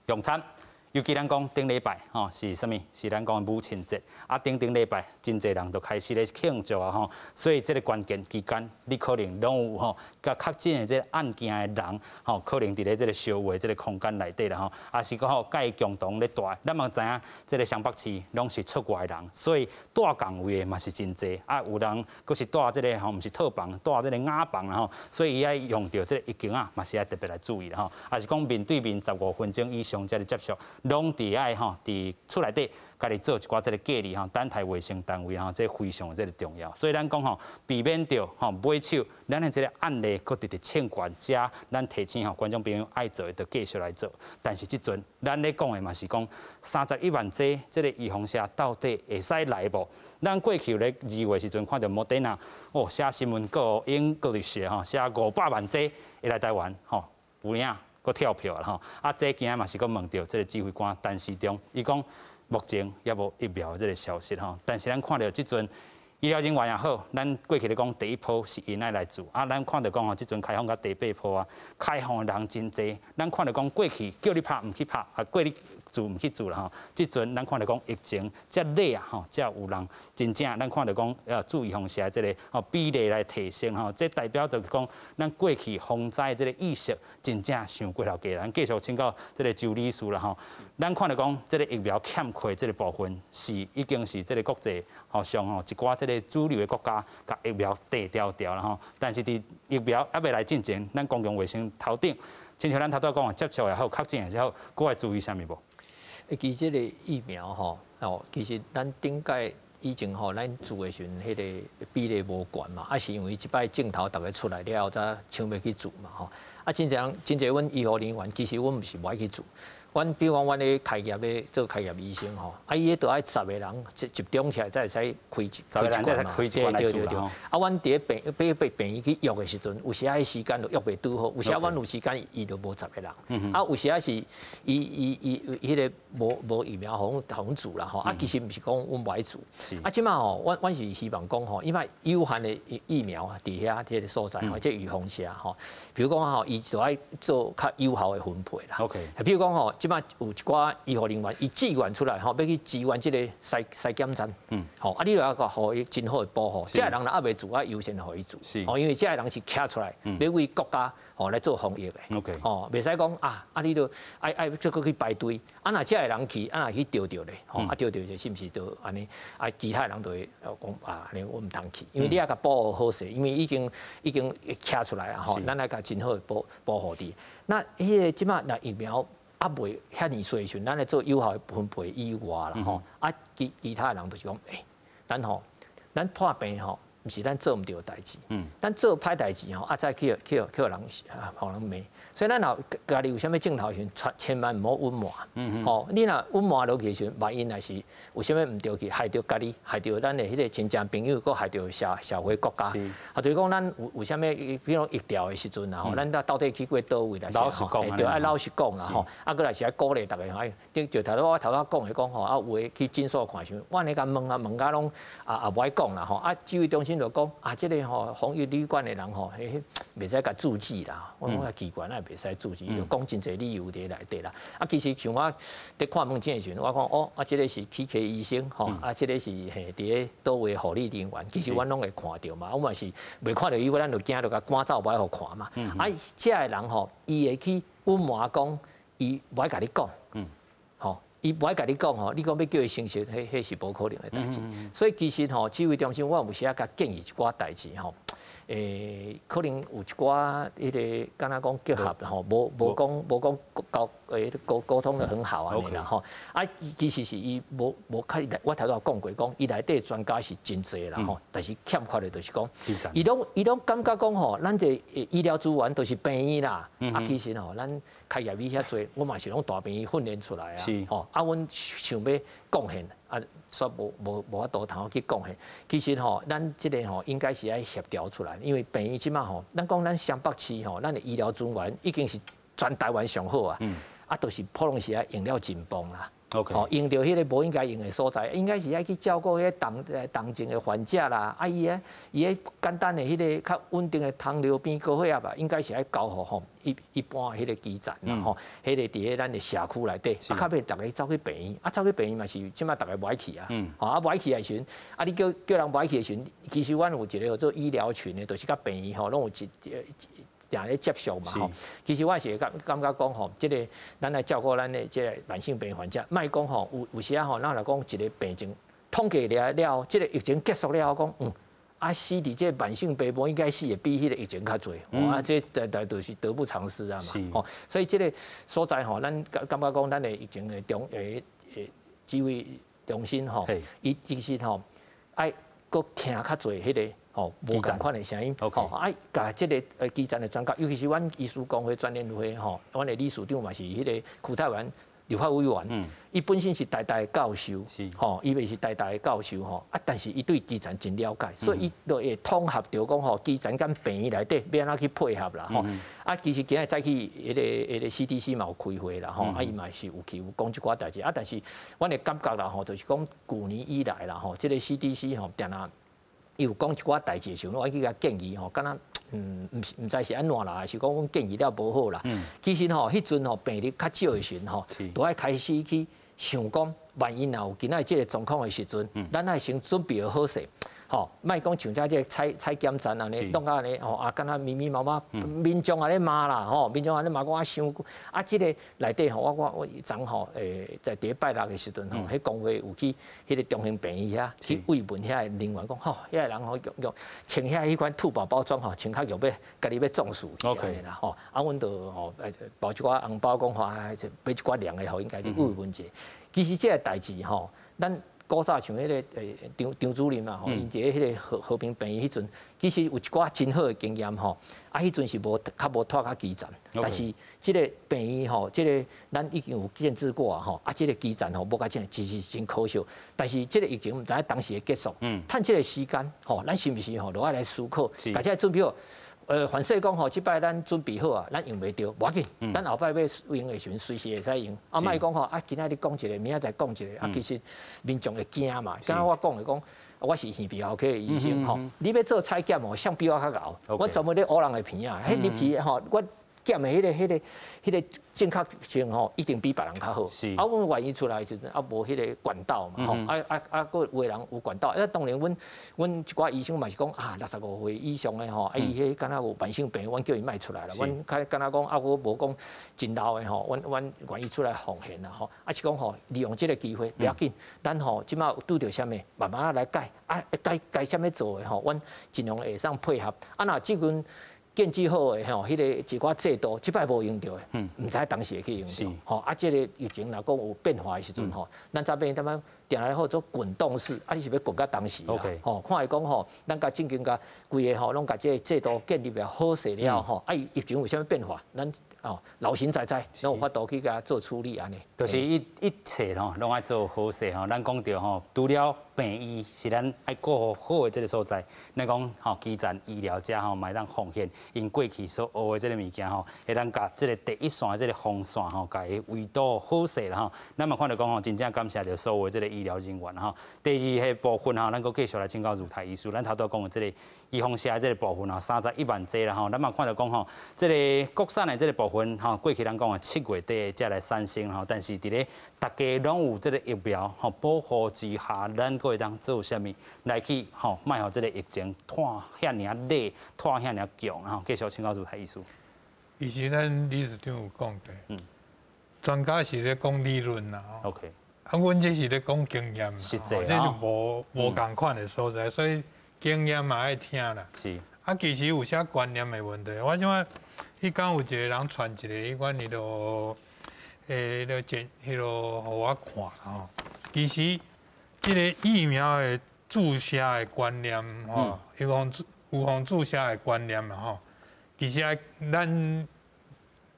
用餐。尤其咱講頂禮拜吼是啥物？是咱講母親節啊，頂頂禮拜真濟人都開始咧慶祝啊吼，所以這個關鍵期間，你可能攏有吼佮確診的這個案件的人吼，可能佇咧這個相會這個空間內底啦吼，抑是講吼佮伊共同咧蹛。咱嘛知影這個雙北市攏是出外的人，所以蹛仝位的嘛是真濟啊，有人閣是蹛這個吼，毋是套房，蹛這個瓦房啦吼，所以伊愛用著這個浴巾仔，嘛是愛特別來注意啦吼，抑是講面對面15分鐘以上這個接觸。攏佇愛吼，佇厝內底家己做一寡這個隔離吼，等待衛生單位吼，這非常這個重要。所以咱講吼，避免著吼買手，咱的這個案例閣直直升懸，遮咱提醒吼觀眾朋友愛做的就繼續來做。但是這陣咱咧講的嘛是講31萬劑這個預防射到底會使來無？咱過去咧2月時陣看著莫德納哦寫新聞稿 English 吼寫500萬劑會來台灣吼，有影。閣跳票啦吼，啊，這今仔嘛是閣問著這個指揮官陳時中，伊講目前猶無疫苗這个消息吼。但是咱看著這陣醫療人員也好，咱過去咧講第一波是𪜶愛來做，啊，咱看著講吼，這陣開放到第八波啊，開放的人真濟。咱看著講過去叫你拍毋去拍，啊，叫你注毋去注啦吼。這陣咱看著講疫情遮熱啊吼，才有人真正咱看著講注預防射這个吼比例來提升吼，這代表著講咱過去防災這个意識真正傷過頭低。咱繼續請教這个周理事啦吼。咱看著講這个疫苗欠缺這个部分是已經是這个國際吼上吼一寡這个主流的國家共疫苗綴牢牢啦吼。但是佇疫苗猶未來進前，咱公共衛生頭頂，親像咱頭拄仔講的接觸也好，確診也好，閣愛注意啥物無？其實這个疫苗吼，哦，其實咱頂擺以前吼，咱注的時陣，彼个比例無懸嘛，啊是因為這擺症頭逐家出來了後，才搶欲去注嘛吼。啊，真濟人，真濟阮醫護人員，其實阮毋是無愛去注。阮比如講，阮咧開業咧做開業醫生吼，啊伊彼著愛十個人集集中起來，才會使開一開一罐嘛。對對對對。啊，阮佇咧病欲病院去約的時陣，有時仔時間就約袂拄好，有時仔阮有時間，伊就無十個人。啊，有時仔是伊伊伊彼个無無疫苗予阮注啦吼。啊，其實毋是講阮無愛注。啊，這擺吼，阮阮是希望講吼，因為有限的疫苗佇遐這个所在吼，這預防射吼，比如講吼，伊就愛做較有效的分配啦。比如講吼。這擺有一寡醫護人員，伊志願出來吼，欲去支援這个篩篩檢站。吼，啊，你著愛予伊真好的保護。這个人若猶未注，愛優先予伊注。哦，因為這个人是徛出來，欲為國家吼來做防疫的。吼，袂使講啊，啊，你著愛愛閣閣去排隊。啊，若這个人去，啊，若去著著咧，吼，啊，著著就是毋是就按呢？啊，其他人就會講啊，按呢我毋通去，因為你愛共保護好勢，因為已經已經徛出來啊，吼，咱愛共真好的保保護佇。那彼个這擺若疫苗猶未遐爾濟時陣，咱來做有效的分配以外啦吼，啊其其他的人就是講，欸，咱吼，咱破病吼，毋是咱做毋著的代誌，咱做歹代誌吼，啊再去去去予人予人罵，所以咱若家己有啥物症頭時陣，千萬毋好隱瞞，吼，你若隱瞞落去的時陣，萬一若是有啥物毋著去，害著家己，害著咱的彼个親戚朋友，閣害著社社會國家。啊，就是講咱有有啥物，比如講疫調的時陣啊，吼，咱到底去過佗位啦，老實講，對，愛老實講啦，吼，啊，閣來是愛鼓勵逐家，哎，就頭拄我頭拄仔講的講吼，啊，有的去診所看時陣，我按呢共問啊，問甲攏啊啊無愛講啦，吼，啊，指揮中心就講啊，這个吼防疫旅館的人吼，彼彼袂使共注記啦，我講較奇怪，哪會袂使注記？伊就講真濟理由佇內底啦。啊，其實像我佇看門診的時陣，我講哦，啊，這个是齒科醫生，吼，啊，這个是嘿佇咧佗位護理人員，其實阮攏會看著嘛，我嘛是袂看著伊，咱就驚，就共趕走，無愛予看嘛。啊，這个人吼，伊會去隱瞞講，伊無愛共你講，吼，伊無愛共你講吼，你講欲叫伊誠實，彼彼是無可能的代誌。所以其實吼，指揮中心我有時仔共建議一寡代誌吼。欸，可能有一寡彼个，敢若講結合吼，無無講無講溝欸溝溝通得很好按呢啦吼。啊，其實是伊無無較，我頭拄仔講過，講伊內底專家是真濟啦吼，但是欠缺的就是講，伊攏伊攏感覺講吼，咱這醫療資源都是病院啦，啊，其實吼，咱開業醫遐濟，我嘛是攏大病院訓練出來啊，吼，啊，阮想欲貢獻啊，煞無無無法度通去貢獻。其實吼，咱這个吼應該是愛協調出來，因為病院這擺吼，咱講咱雙北市吼，咱的醫療資源已經是全台灣上好啊，啊，就是普通時啊用了真崩啦。哦，用著彼个無應該用的所在，應該是愛去照顧彼个重重症的患者啦。啊，伊个伊个簡單的彼个較穩定的糖尿病、高血壓啊，應該是愛交予吼一一般彼个基層啦吼，彼個佇咧咱的社區內底，啊，較袂逐家走去病院，啊，走去病院嘛是這擺逐家無愛去啊。吼，啊，無愛去的時陣，啊，你叫叫人無愛去的時陣，其實阮有一个叫做醫療群的，就是佮病院吼攏有一定咧接觸嘛吼，其實我是會感感覺講吼，這个咱來照顧咱的這个慢性病患者，莫講吼有有時仔吼，咱若講一個病情統計了了，這个疫情結束了後講，嗯，啊死佇這个慢性病無應該死的比彼个疫情較濟，啊，這代代就是得不償失啊嘛，吼，所以這个所在吼，咱感感覺講咱的疫情的中誒誒指揮中心吼，伊其實吼愛閣聽較濟彼个。吼，無仝款的聲音，吼，愛共這个基層的專家，尤其是阮醫師公會專聯會吼，阮的理事長嘛是彼个區泰元立法委員，伊本身是台大的教授，吼，伊袂是台大的教授吼，啊，但是伊對基層真了解，所以伊就會統合著講吼，基層佮病院內底欲按怎去配合啦，吼。啊，其實今日早起彼個 CDC 嘛有開會啦，吼，啊，伊嘛是有去有講這寡代誌，啊，但是阮的感覺啦，吼，就是講舊年以來啦，吼，這個 CDC 吼，定定伊有講一寡代誌的時陣，我去共建議吼，敢若毋是毋知是按怎啦，還是講阮建議了無好啦。其實吼，彼陣吼病例較少的時陣吼，都愛開始去想講，萬一若有今仔這個狀況的時陣，咱愛先準備好勢。吼，莫講像這這採檢站按呢，弄甲按呢吼啊，敢若密密麻麻，民眾也咧罵啦吼，民眾也咧罵講啊傷久啊，這個內底吼，我昨吼在佇咧拜六的時陣吼，彼工會有去彼個中興病院遐去慰問遐個人員，講吼，遐個人吼用用穿遐彼款兔寶寶裝吼，穿較像欲家己欲撞死去按呢啦吼，啊，阮就吼包一寡紅包講吼，買一寡涼的予𪜶家己慰問者。其實這個代誌吼，咱古早像彼個張張主任嘛吼，𪜶佇咧彼個和平病院彼陣，其實有一寡真好的經驗吼。啊，彼陣是無較無拖較基層，但是這個病院吼，這個咱已經有建置過啊吼。啊，這個基層吼無較正，其實真可惜。但是這個疫情毋知影當時會結束，趁這個時間吼，咱是毋是吼，都愛來思考，共這個準備好。凡勢講吼，這擺咱準備好啊，咱用袂著，無要緊，咱後擺欲用的時陣，隨時會使用。啊，莫講吼，啊，今仔日講一個，明仔載講一個，啊，其實民眾會驚嘛。敢若我講的講，我是耳鼻喉科的醫生吼，你欲做採檢哦，誰比我較𠢕？我專門咧挖人的鼻仔，彼入去吼，我檢的彼個正確性吼，一定比別人較好。啊，阮願意出來的時陣，啊，無彼個管道嘛，吼，啊，閣有的人有管道。啊，當然，阮一寡醫生嘛是講啊，65歲以上的吼，啊，伊彼敢若有慢性病，阮叫伊莫出來啦。阮較敢若講啊，我無講真老的吼，阮願意出來奉獻啦，吼。啊是講吼，利用這個機會，不要緊，咱吼這擺拄著啥物，慢慢仔來改，啊，改該啥物做的吼，阮盡量會當配合。啊，若這陣建置好的吼，彼個一寡制度，這擺無用著的，毋知當時會去用著。吼，啊，這個疫情若講有變化的時陣吼，咱才變點仔定來好做滾動式，啊，你是欲滾到當時啦？吼，看會講吼，咱共正經共規个吼，攏共這個制度建立了好勢了吼，啊，疫情有啥物變化，咱哦老神在在，攏有法度去共做處理按呢。就是一切吼，攏愛做好勢吼。咱講著吼，除了病院是咱愛顧好的這個所在，咱講吼基層醫療者吼，嘛會當奉獻𪜶過去所學的這個物件吼，會當共這個第一線的這個防線吼，共伊圍堵好勢啦吼。咱嘛看著講吼，真正感謝著所有的這個醫療人員吼。第二個部分吼，咱閣繼續來請教如泰醫師，咱頭拄仔講的這個預防射的這個部分吼，31萬劑啦吼。咱嘛看著講吼，這個國產的這個部分吼，過去咱講的7月底才來產生吼，但是佇咧大家攏有這個疫苗吼保護之下，咱閣會當做啥物來去吼，莫予這個疫情拖遐爾猛，拖遐爾強吼。繼續請教如泰醫師。其實咱理事長有講過，專家是咧講理論啦，啊，阮這是咧講經驗，實際這是無仝款的所在，所以經驗嘛愛聽啦。啊，其實有啥觀念的問題，我這擺彼工有一個人傳一個彼款彼落，彼個簡，彼落予我看吼。其實這個疫苗的注射的觀念吼，預防注射的觀念啦吼，其實愛咱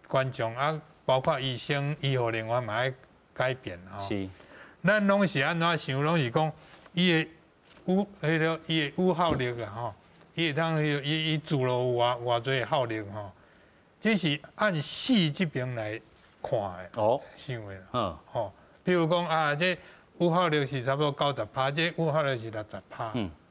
觀眾啊，包括醫生、醫護人員嘛愛改變吼。咱攏是按怎想，攏是講伊的有彼個伊的有效力啊吼，伊會當彼個伊注落有偌偌濟效力吼，這是按死這邊來看的。想的啦。吼，比如講啊，這有效率是差不多90%，這有效率是60%。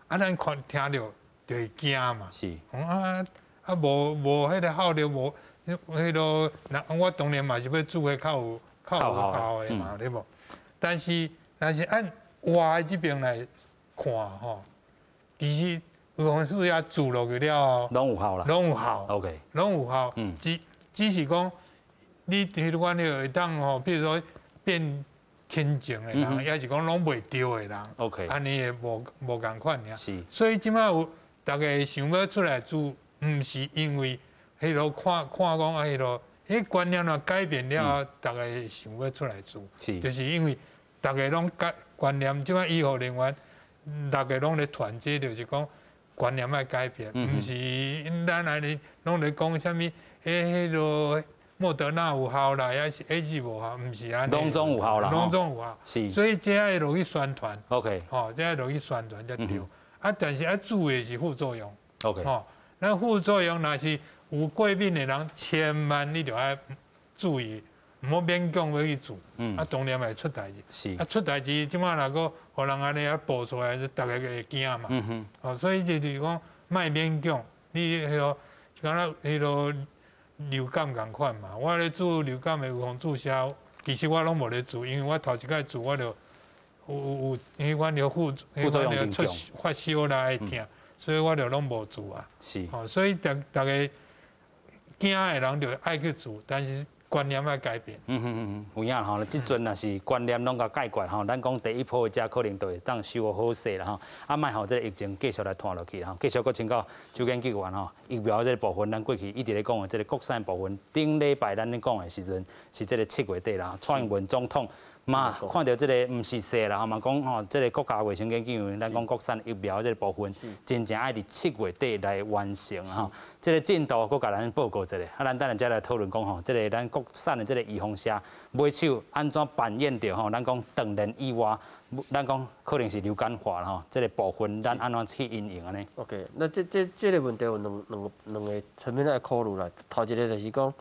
啊，咱看聽著就會驚嘛。啊啊，無彼個效力無，彼個那我當然嘛是欲注彼較有效的嘛，對無？但是若是按活的這邊來看吼，其實預防注射注落去了後，攏有效啦。攏有效。攏有效。只是講你彼款彼個會當吼，比如說變輕症的人，抑是講攏袂著的人按呢會無仝款爾。所以這擺有逐家想欲出來注，毋是因為彼落看看講啊，彼落彼觀念若改變了後，逐家會想欲出來注，就是因為逐家攏改觀念，這擺醫護人員逐家攏咧傳這，就是講觀念愛改變，毋是咱按呢攏咧講啥物，彼落莫德纳有效啦，抑是 AZ 無效，毋是按呢。攏總有效啦，攏總有效。所以這愛落去宣傳。 吼，這愛落去宣傳才對。啊，但是愛注意的是副作用。 吼，那副作用若是有過敏的人，千萬你就愛注意，毋好勉強欲去注。啊，當然會出代誌。啊，出代誌，這擺若閣予人按呢啊報出來，逐家會驚嘛。哦，所以就是講，莫勉強，你彼個敢若彼個流感仝款嘛。我咧注流感的預防注射，其實我攏無咧注，因為我頭一擺注我就有彼款就副作用真強，發燒啦會疼，所以我就攏無注啊。哦，所以逐逐家驚的人就愛去注，但是觀念愛改變。有影吼，這陣若是觀念攏共解決吼，咱講第一波的遮可能就會當收好勢啦吼。啊，莫予這個疫情繼續來拖落去吼。繼續閣請教周研究員吼，疫苗這個部分，咱過去一直咧講的這個國產部分，頂禮拜咱咧講的時陣是這個7月底啦，蔡英文總統嘛看著這個毋是勢啦，吼嘛講吼，這個國家衛生研究院，咱講國產疫苗這個部分，真正愛佇7月底來完成吼。這個進度閣共咱報告一下，啊，咱等下才來討論講吼，這個咱國產的這個預防射尾手按怎扮演著吼？咱講當然以外，咱講可能是流感化啦吼，這個部分咱按怎去因應按呢？OK，那這個問題有兩個層面來考慮啦。頭一個就是講，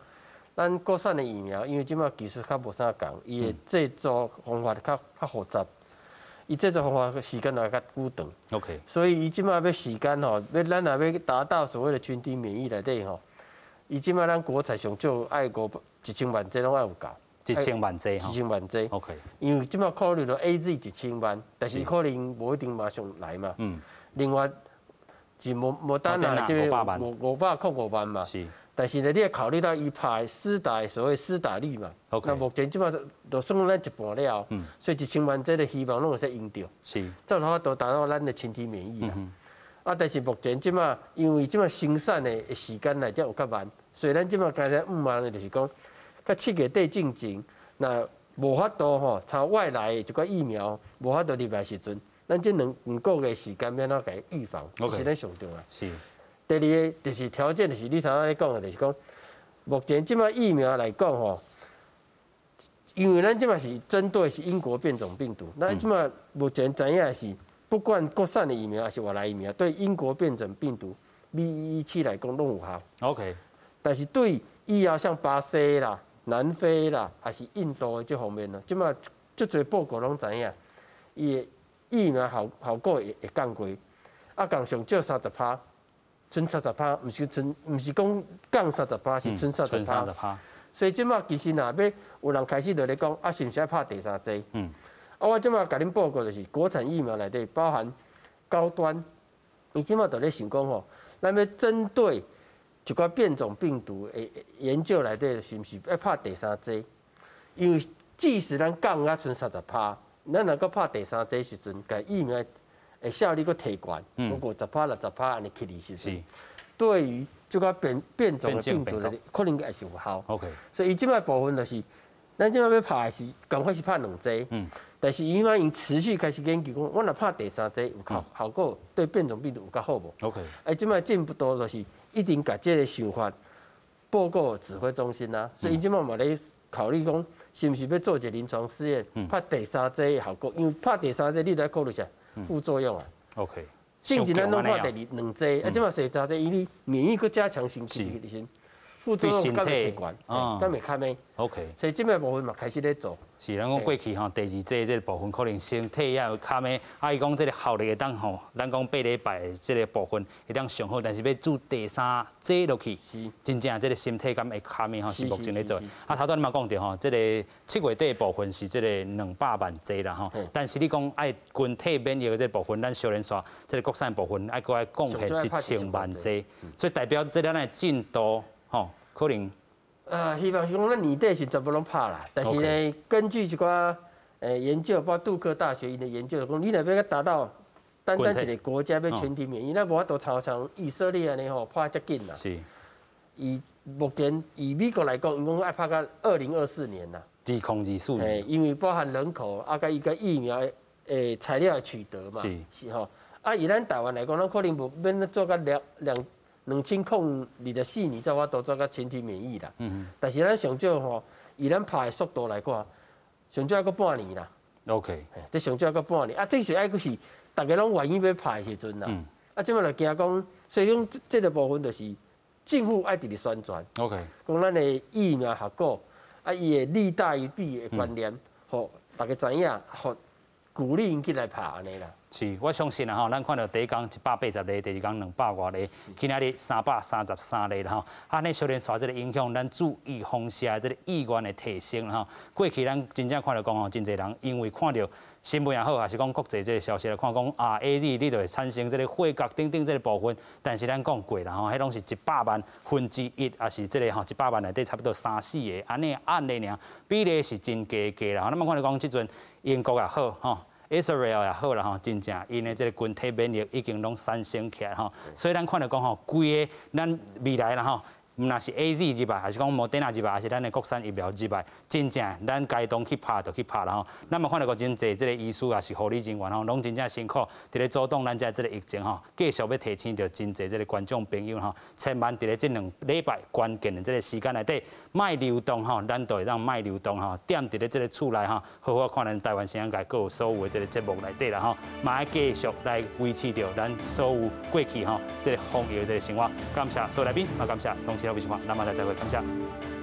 咱國產的疫苗，因為這擺技術較無啥仝，伊的製作方法較複雜，伊製作方法時間也較久長。 所以伊這擺欲時間吼，欲咱若欲達到所謂的群體免疫內底吼，伊這擺咱國產上少愛1000萬劑攏愛有夠。一千萬劑。一千萬劑。 因為這擺考慮著 AZ 1000萬，但是可能無一定馬上來嘛。另外是莫德納這個505萬嘛。但是呢，你欲考慮到伊拍施打所謂施打率嘛。那目前這擺就算咱一半了，所以1000萬劑的希望攏會使用著。才有法度達到咱的群體免疫啦。啊，但是目前這擺因為這擺生產的時間來才有較慢，所以咱這擺剛才毋問的就是講，佮7月底進前，若無法度吼，從外來的一寡疫苗無法度入來時陣，咱這兩個月時間欲按怎共伊預防，是咱上重要。第二个就是條件，就是你頭先咧講的，就是講目前這擺疫苗來講吼，因為咱這擺是針對是英國變種病毒，咱這擺目前知影的是，不管國產的疫苗還是外來疫苗，對英國變種病毒 B.1.1.7來講攏有效。 但是對以後像巴西啦、南非啦，還是印度的這方面呢，這擺足濟報告攏知影，伊的疫苗效果會降低，啊，降上少三十趴。賰三十趴，毋是賰，毋是講降三十趴，是賰三十趴。所以這擺其實若欲有人開始就咧講，啊，是毋是愛拍第三劑？啊，我這擺共恁報告就是國產疫苗內底包含高端，伊這擺就咧想講吼，咱欲針對一寡變種病毒的研究內底，是毋是愛拍第三劑？因為即使咱降啊賰三十趴，咱若閣拍第三劑時陣，共疫苗的效率閣提懸，50%、60%按呢起來時陣，對於這個變種的病毒咧，可能也是有效。 所以伊這擺部分就是，咱這擺欲拍的是，仝款是拍兩劑。但是伊嘛因持續開始研究講，我若拍第三劑有效效果，對變種病毒有較好無？ 啊，這擺進步就是已經共這個想法報告指揮中心啦，所以伊這擺嘛咧考慮講，是毋是欲做一個臨床試驗，拍第三劑的效果？因為拍第三劑，你得考慮啥？副作用啊。 進前咱攏拍第二兩劑，啊，這擺第三劑，伊你免疫閣加強身體的時，副作用敢會提懸，敢會較咩？OK。所以這擺部分嘛開始咧做。是，咱講過去吼，第二劑這個部分可能身體也有較咩，啊，伊講這個效力會當吼，咱講8禮拜這個部分會當上好，但是欲注第三劑落去，真正這個身體敢會較咩吼，是目前咧做。啊，頭拄仔你嘛講著吼，這個7月底的部分是這個200萬劑啦吼，但是你講愛群體免疫的這個部分，咱小連續這個國產部分愛閣愛貢獻1000萬劑，所以代表這咱的進度吼可能。希望是講咱年底是全部攏拍啦，但是呢，根據一寡研究，包括杜克大學𪜶的研究，講你若欲達到單單一個國家欲全體免疫，咱無法度親像以色列按呢吼拍遮緊啦。以目前以美國來講，𪜶講愛拍到2024年啦。2024年。因為包含人口啊，佮伊個疫苗的材料的取得嘛。是吼。啊，以咱台灣來講，咱可能無免做到兩兩。2024年才有法度做甲群體免疫啦。但是咱上少吼，以咱拍的速度來看，上少猶閣半年啦。 這上少猶閣半年，啊，這是愛閣是逐家攏願意欲拍的時陣啦。啊，這擺就驚講，所以講這個部分就是政府愛直直宣傳。 講咱的疫苗效果，啊，伊的利大於弊的觀念，予逐家知影，予鼓勵𪜶去來拍按呢啦。是，我相信啊吼，咱看著第一工180例，第二工200外例，今仔日333例啦吼。按呢小連續這个影響，咱注意風險的這个意願的提升啦吼。過去咱真正看著講吼，真濟人因為看著新聞也好，抑是講國際這个消息來看講啊，AZ 你就會產生這个血壓等等這个部分，但是咱講過啦吼，彼攏是100萬分之一，抑是這个吼100萬內底差不多三四个按呢案例爾，比例是真低低啦。咱嘛看著講這陣英國也好吼，Israel 也好啦吼，真正𪜶的這个群體免疫已經攏產生起來吼，所以咱看著講吼，規個咱未來啦吼，毋但是 AZ 入來，抑是講莫德納入來，抑是咱的國產疫苗入來，真正咱該當去拍就去拍啦吼。咱嘛看著講真濟這个醫師抑是護理人員吼，攏真正辛苦，佇咧阻擋咱遮這个疫情吼。繼續欲提醒著真濟這个觀眾朋友吼，千萬佇咧這兩禮拜關鍵的這个時間內底，莫流動吼，咱就會當莫流動吼，踮佇咧這个厝內吼，好好看咱台灣新聞界閣有所有的這个節目內底啦吼，嘛愛繼續來維持著咱所有過去吼這个防疫的這个生活。感謝所有來賓，嘛感謝同時好朋友，咱馬上再會，感謝。